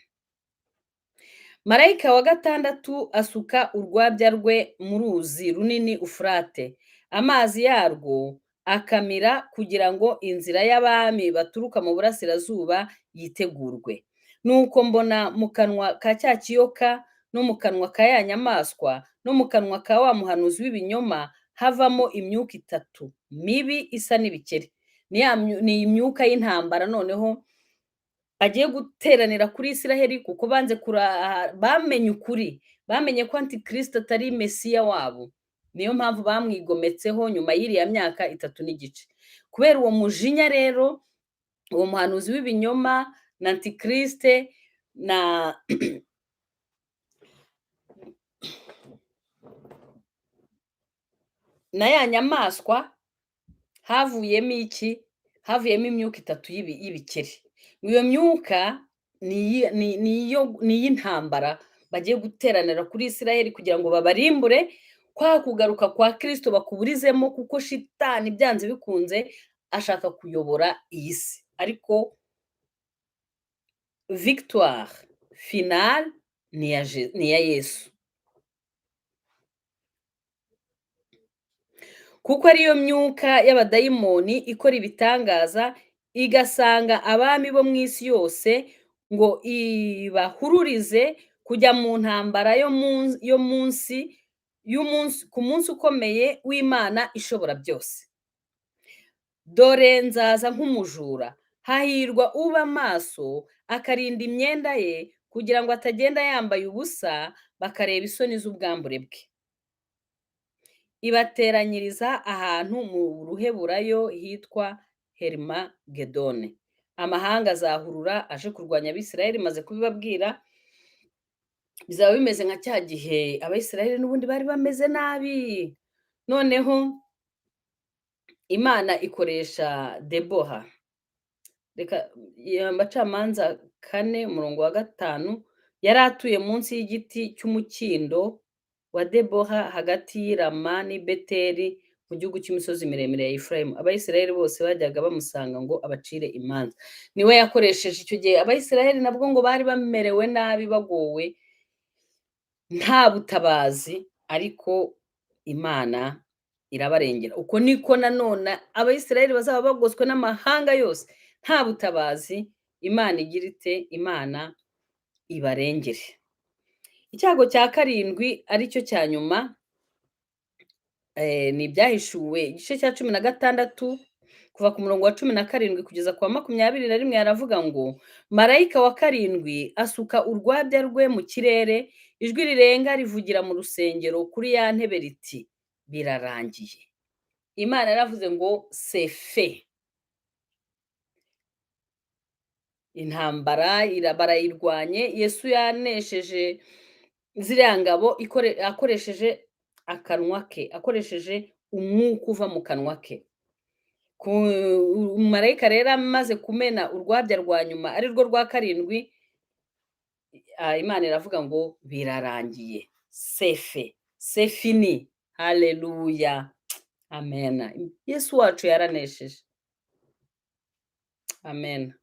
Marayika wa 6 asuka urwabya rwe mu ruzi runini Ufurate, amazi yarwo akamira kugira ngo inzira y'abami baturuka mu burasirazuba yitegurwe. Nuko mbona mu kanwa ka cya kiyoka no mu kanwa ka ya nyamaswa no mu kanwa ka wa muhanuzi w'ibinyoma havamo imyuka 3 mibi isa n'ibikeri. Ni imyuka y'intambara noneho agiye guteranira kuri Isiraheli, kuko banze bamenye ukuri, bamenye ko Antikristo atari Mesiya wabo. Niyo mpamvu bamwigometseho nyuma y'iriya myaka 3 n'igice. Kubera uwo mujinya rero, uwo muhanuzi w'ibinyoma na Antikriste na ya nyamaswa, havuyemo iki? Havuyemo imyuka 3 y'ibikeri. Iyo myuka ni iy'intambara bagiye guteranira kuri Isiraheli kugira ngo babarimbure, kwa kugaruka kwa Kristo bakuburizemo, kuko shitani byanze bikunze ashaka kuyobora iyi si. Ariko victoire finale ni ya Yesu. Kuko ariyo myuka y'abadayimoni ikora ibitangaza, igasanga abami bo mu isi yose ngo ibahururize kujya mu ntambara yo munsi ku munsi ukomeye w'Imana ishobora byose. Dore nzaza nk'umujura, hahirwa uba maso akarinda imyenda ye, kugira ngo atagenda yambaye ubusa bakareba isoni z'ubwambure bwe. Ibateranyiriza ahantu mu ruheburayo hitwa Herimagedone. Amahanga azahurura aje kurwanya Abisirayeli, maze kubibabwira. Bizaba bimeze nka cya gihe Abayisiraheli n'ubundi bari bameze nabi. Noneho Imana ikoresha Deboha. Reka Abacamanza 4 umurongo wa 5, yari atuye munsi y'igiti cy'umukindo wa Deboha hagati y'Irama n'i Beteli mu gihugu cy'imisozi miremire ya Efurayimu. Abayisiraheli bose bajyaga bamusanga ngo abacire imanza. Niwe yakoresheje icyo gihe. Abayisiraheli nabwo ngo bari bamerewe nabi, bagowe, nta butabazi, ariko Imana irabarengera. Uko niko nanone Abayisiraheli bazaba bagoswe n'amahanga yose, nta butabazi, Imana igira ite? Imana ibarengere. Icyago cya 7 aricyo cya nyuma, ni ibyahishuwe igice cya 16 kuva ku murongo wa 17 kugeza ku wa 21, aravuga ngo marayika wa 7 asuka urwabya rwe mu kirere, ijwi rirenga rivugira mu rusengero kuri ya ntebe riti birarangiye. Imana yaravuze ngo c'est fait. Intambara barayirwanye, Yesu yanesheje ziriya ngabo akoresheje akanwa ke, akoresheje umwuka uva mu kanwa ke. Marayika rero amaze kumena urwabya rwa nyuma ari rwo rwa 7, Imana iravuga ngo birarangiye, c'est fait, c'est fini. Haleluya, amen. Yesu wacu yaranesheje, amen.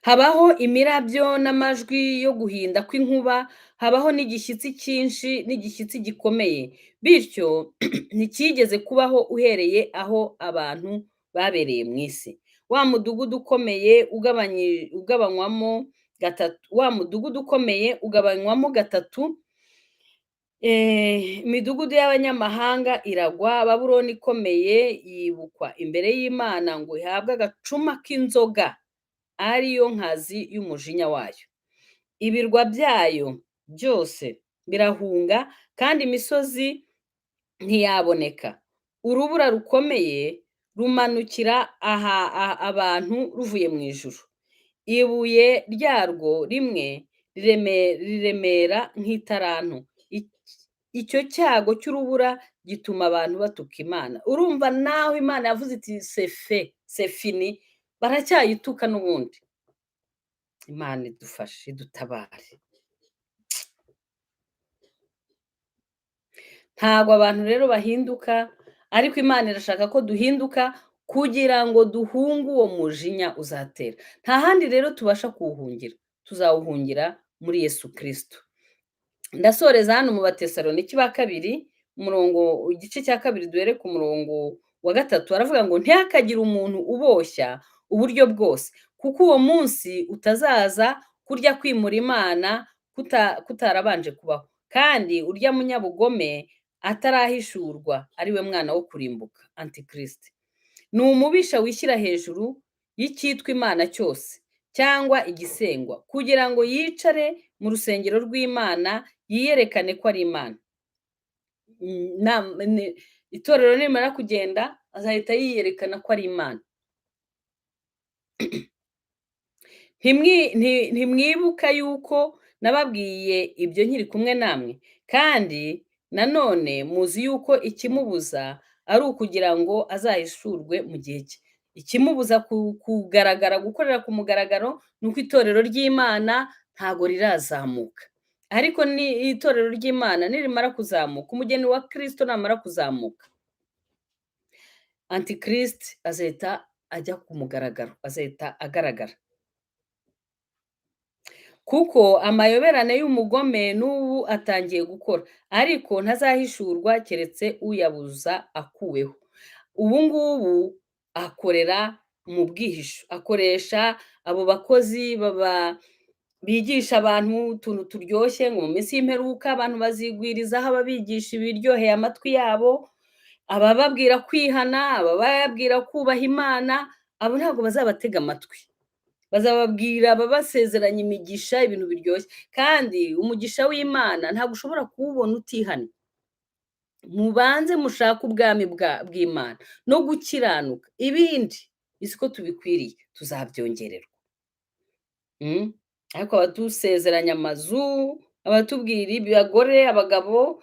Habaho imirabyo n'amajwi yo guhinda kw'inkuba, habaho n'igishyitsi cyinshi n'igishyitsi gikomeye. Bityo ntikigeze kubaho uhereye aho abantu babereye mu isi. Wa mudugudu ukomeye ugabanywamo gatatu, wa mudugudu ukomeye ugabanywamo gatatu, Imidugudu y'abanyamahanga iragwa, Babuloni ikomeye yibukwa imbere y'Imana ngo ihabwe agacuma k'inzoga, ariyo nkazi y'umujinya wayo. Ibirwa byayo byose birahunga, kandi imisozi ntiyaboneka. Urubura rukomeye rumanukira aha abantu ruvuye mu ijuru. Ibuye ryarwo rimwe riremera nk'itaranto. Icyo cyago cy'urubura gituma abantu batuka Imana. Urumva naho Imana yavuze iti c'est fait, c'est fini, baracyayituka n'ubundi. Imana idufashe, idutabare. Ntabwo abantu rero bahinduka, ariko Imana irashaka ko duhinduka kugira ngo duhunge uwo mujinya uzatera. Nta handi rero tubasha kuwuhungira, tuzawuhungira muri Yesu Kristo. Ndasoreza hano mu Batesaloniki ba kabiri, umurongo igice cya kabiri duhere ku murongo wa 3, aravuga ngo ntihakagire umuntu uboshya uburyo bwose, kuko uwo munsi utazaza kurya kwimura Imana kutarabanje kubaho, kandi urya munyabugome atarahishurwa, ari we mwana wo kurimbuka, Antikristo. Ni umubisha wishyira hejuru y'icyitwa Imana cyose cyangwa igisengwa, kugira ngo yicare mu rusengero rw'Imana yiyerekane ko ari Imana. Itorero nimara kugenda azahita yiyerekana ko ari Imana. Ntimwibuka yuko nababwiye ibyo nkiri kumwe namwe? Kandi nanone muzi yuko ikimubuza ari ukugira ngo azahishurwe mu gihe cye. Ikimubuza kugaragara, gukorera ku mugaragaro, ni uko itorero ry'Imana ntago rirazamuka. Ariko ni itorero ry'Imana nirimara kuzamuka, umugeni wa Kristo namara kuzamuka, Antikristo azahita ajya ku mugaragaro, azahita agaragara. Kuko amayoberane y'umugome n'ubu atangiye gukora, ariko ntazahishurwa keretse uyabuza akuweho. Ubu ngubu akorera mu bwihisho, akoresha abo bakozi bigisha abantu utuntu turyoshye, ngo mu minsi y'imperuka abantu bazigwirizaho ababigisha ibiryoheye amatwi yabo, abababwira kwihana, abababwira kubaha Imana, abo ntabwo bazabatega amatwi. Bazababwira babasezeranya imigisha, ibintu biryoshye. Kandi umugisha w'Imana ntabwo ushobora kuwubona utihana. Mubanze mushake ubwami bw'Imana no gukiranuka, ibindi isi ko tubikwiriye tuzabyongererwa. Ariko abadusezeranya amazu, abatubwira abagore, abagabo,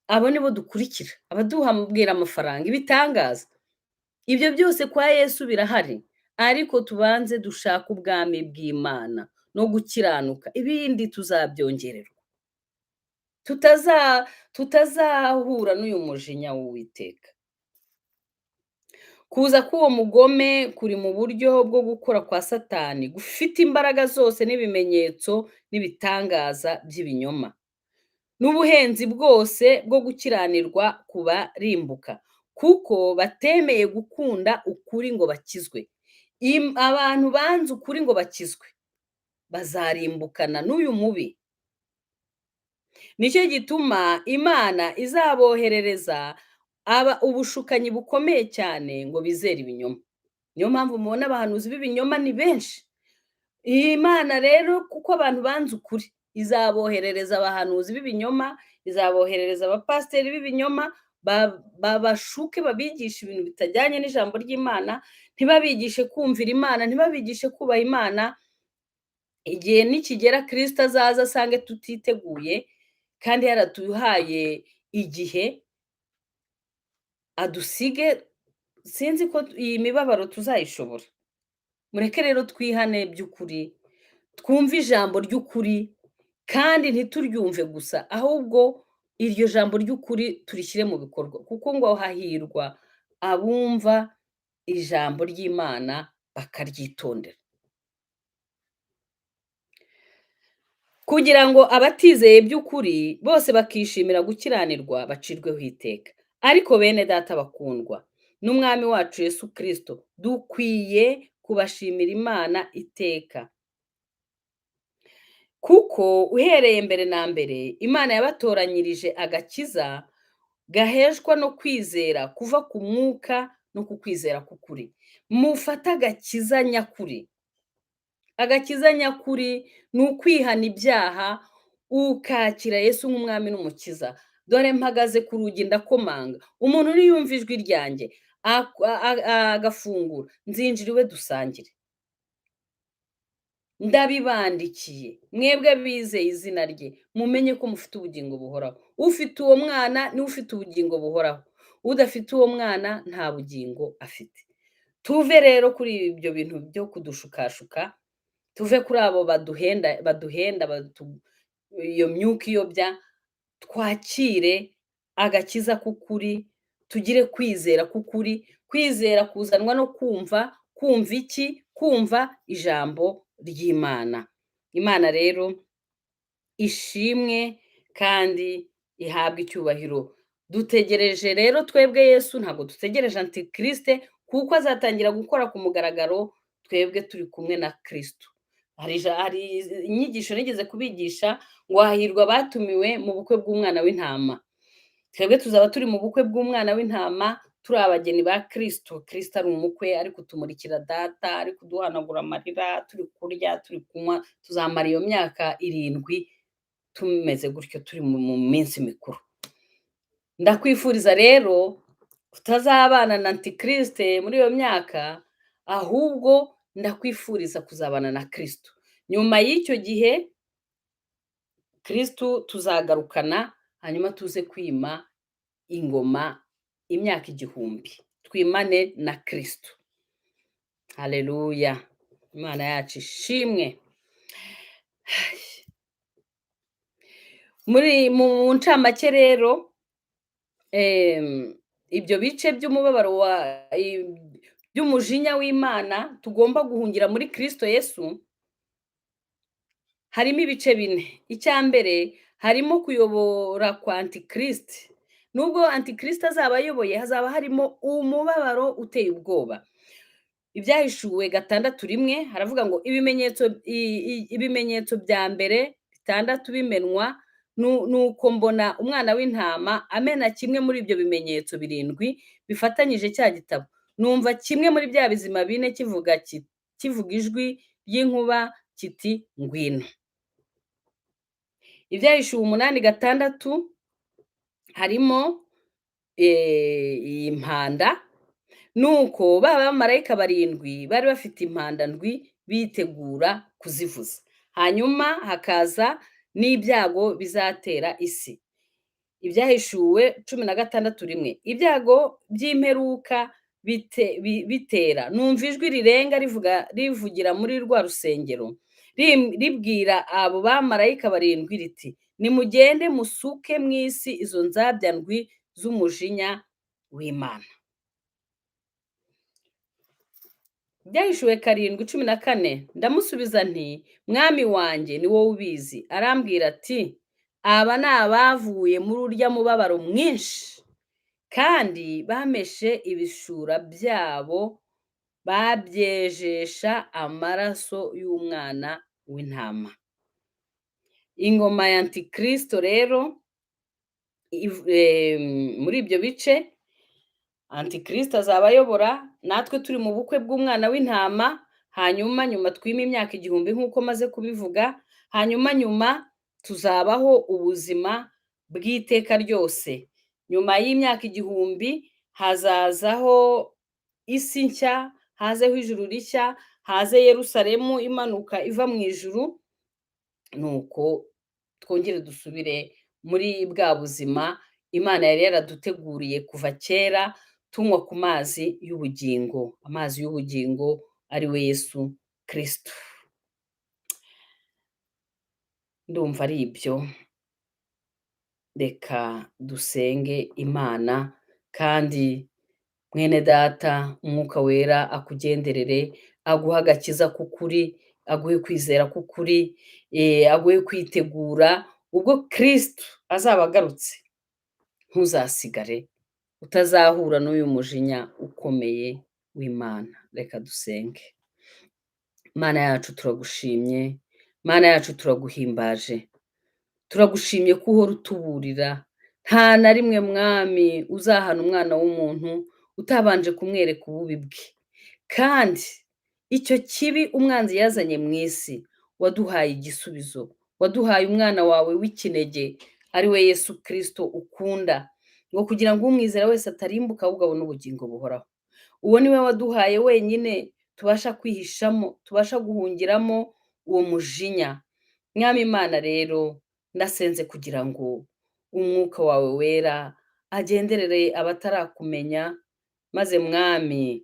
abo nibo dukurikira, abaduhabwira amafaranga, ibitangaza. Ibyo byose kwa Yesu birahari, ariko tubanze dushake ubwami bw'Imana no gukiranuka, ibindi tuzabyongererwa. Tutazahura n'uyu mujinya w'Uwiteka. Kuza k'uwo mugome kuri mu buryo bwo gukora kwa Satani, gufite imbaraga zose n'ibimenyetso n'ibitangaza by'ibinyoma, n'ubuhenzi bwose bwo gukiranirwa kubarimbuka, kuko batemeye gukunda ukuri ngo bakizwe. Abantu banze ukuri ngo bakizwe bazarimbukana n'uyu mubi. Nicyo gituma Imana izaboherereza ubushukanyi bukomeye cyane ngo bizere ibinyoma. Niyo mpamvu mubona abahanuzi b'ibinyoma ni benshi. Iyi Imana rero, kuko abantu banze ukuri, izaboherereza abahanuzi b'ibinyoma, izaboherereza abapasiteri b'ibinyoma, babashuke babigishe ibintu bitajyanye n'ijambo ry'Imana, ntibabigishe kumvira Imana, ntibabigishe kubaha Imana. Igihe nikigera Kristo azaza asange tutiteguye, kandi yaratuhaye igihe adusige. Sinzi ko iyi mibabaro tuzayishobora. Mureke rero twihane by'ukuri, twumve ijambo ry'ukuri, kandi ntituryumve gusa, ahubwo iryo jambo ry'ukuri turishyire mu bikorwa, kuko ngo hahirwa abumva ijambo ry'Imana bakaryitondera. Kugira ngo abatizeye by'ukuri bose bakishimira gukiranirwa bacirweho iteka. Ariko bene data bakundwa n'Umwami wacu Yesu Kristo, dukwiye kubashimira Imana iteka. Kuko uhereye mbere na mbere Imana yabatoranyirije agakiza gaheshwa no kwizera kuva ku mwuka no ku kwizera k'ukuri. Mufate agakiza nyakuri. Agakiza nyakuri ni ukwihana ibyaha, ukakira Yesu nk'umwami n'umukiza. Dore mpagaze ku rugi ndakomanga, umuntu niyumva ijwi ryanjye agafungura, nzinjira iwe dusangire. Ndabibandikiye mwebwe bizeye izina rye, mumenye ko mufite ubugingo buhoraho. Ufite uwo mwana niwe ufite ubugingo buhoraho, udafite uwo mwana nta bugingo afite. Tuve rero kuri ibyo bintu byo kudushukashuka, tuve kuri abo baduhenda, baduhenda iyo myuka iyobya, twakire agakiza k'ukuri, tugire kwizera k'ukuri. Kwizera kuzanwa no kumva, kumva iki? Kumva ijambo ry'Imana. Imana rero ishimwe kandi ihabwe icyubahiro. Dutegereje rero twebwe Yesu, ntabwo dutegereje antikristo, kuko azatangira gukora ku mugaragaro twebwe turi kumwe na Kristo. Hari inyigisho nigeze kubigisha ngo hahirwa abatumiwe mu bukwe bw'umwana w'intama. Twebwe tuzaba turi mu bukwe bw'umwana w'intama, turi abageni ba Kristo. Kristo ari umukwe, ari kutumurikira data, ari kuduhanagura amarira, turi kurya, turi kunywa. Tuzamara iyo myaka 7 tumeze gutyo, turi mu minsi mikuru. Ndakwifuriza rero kutazabana na antikristo muri iyo myaka, ahubwo ndakwifuriza kuzabana na Kristo. Nyuma y'icyo gihe Kristo tuzagarukana, hanyuma tuze kwima ingoma imyaka 1000, twimane na Kristo. Haleluya, Imana yacu ishimwe. Muri mu ncamake rero, ibyo bice by'umubabaro by'umujinya w'Imana tugomba guhungira muri Kristo Yesu, harimo ibice 4. Icya mbere harimo kuyobora kwa antikristo. Nubwo antikristo azaba ayoboye, hazaba harimo umubabaro uteye ubwoba. Ibyahishuwe 6:1 haravuga ngo ibimenyetso bya mbere 6 bimenwa, nuko mbona umwana w'intama amena kimwe muri ibyo bimenyetso 7 bifatanyije cya gitabo. Numva kimwe muri bya bizima 4 kivuga ijwi ry'inkuba kiti ngwino. Ibyahishuwe 8:6 harimo iyi mpanda. Nuko ba bamarayika 7 bari bafite impanda 7 bitegura kuzivuza. Hanyuma hakaza n'ibyago bizatera isi. Ibyahishuwe 16:1 ibyago by'imperuka bitera. Numva ijwi rirenga rivugira muri rwa rusengero ribwira abo bamarayika 7 riti nimugende musuke mu isi izo nzabya 7 z'umujinya w'Imana. Ibyahishuwe 7:14 ndamusubiza nti mwami wanjye ni wowe ubizi. Arambwira ati aba ni abavuye muri urya mubabaro mwinshi, kandi bameshe ibishura byabo babyejesha amaraso y'umwana w'intama. Ingoma ya antikristo rero muri ibyo bice antikristo azaba ayobora, natwe turi mu bukwe bw'umwana w'intama, hanyuma nyuma twime imyaka 1000 nk'uko maze kubivuga, hanyuma nyuma tuzabaho ubuzima bw'iteka ryose. Nyuma y'imyaka 1000 hazazaho isi nshya, hazeho ijuru rishya, haze Yerusalemu imanuka iva mu ijuru, nuko twongere dusubire muri bwa buzima Imana yari yaraduteguriye kuva kera, tunywa ku mazi y'ubugingo, amazi y'ubugingo ari we Yesu Kristo. Ndumva ari ibyo. Reka dusenge Imana, kandi mwene data Umwuka Wera akugenderere, aguhe agakiza k'ukuri, aguhe kwizera k'ukuri, aguhe kwitegura ubwo Kristo azaba agarutse. Ntuzasigare utazahura n'uyu mujinya ukomeye w'Imana. Reka dusenge. Imana yacu turagushimye, Mana yacu, turaguhimbaje, turagushimye ko uhora utuburira. Nta na rimwe, Mwami, uzahana umwana w'umuntu utabanje kumwereka ububi bwe. Kandi icyo kibi umwanzi yazanye mu isi, waduhaye igisubizo, waduhaye umwana wawe w'ikinege, ari we Yesu Kirisito ukunda, ngo kugira ngo umwizera wese atarimbuka, ahubwo abone ubugingo buhoraho. Uwo ni we waduhaye wenyine tubasha kwihishamo, tubasha guhungiramo uwo mujinya. Mwami Imana rero, ndasenze kugira ngo Umwuka wawe Wera agenderere abatarakumenya, maze Mwami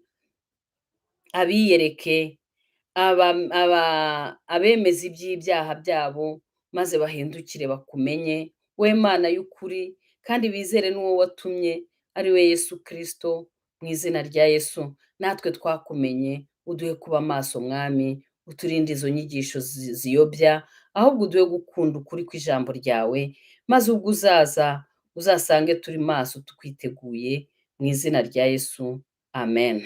abiyereke, abemeza iby'ibyaha byabo, maze bahindukire bakumenye, we Mana y'ukuri, kandi bizere n'uwo watumye, ari we Yesu Kirisito. Mu izina rya Yesu, natwe twakumenye, uduhe kuba maso, Mwami, uturinde izo nyigisho ziyobya, ahubwo uduhe gukunda ukuri kw'ijambo ryawe, maze ubwo uzaza uzasange turi maso, tukwiteguye. Mu izina rya Yesu, amen.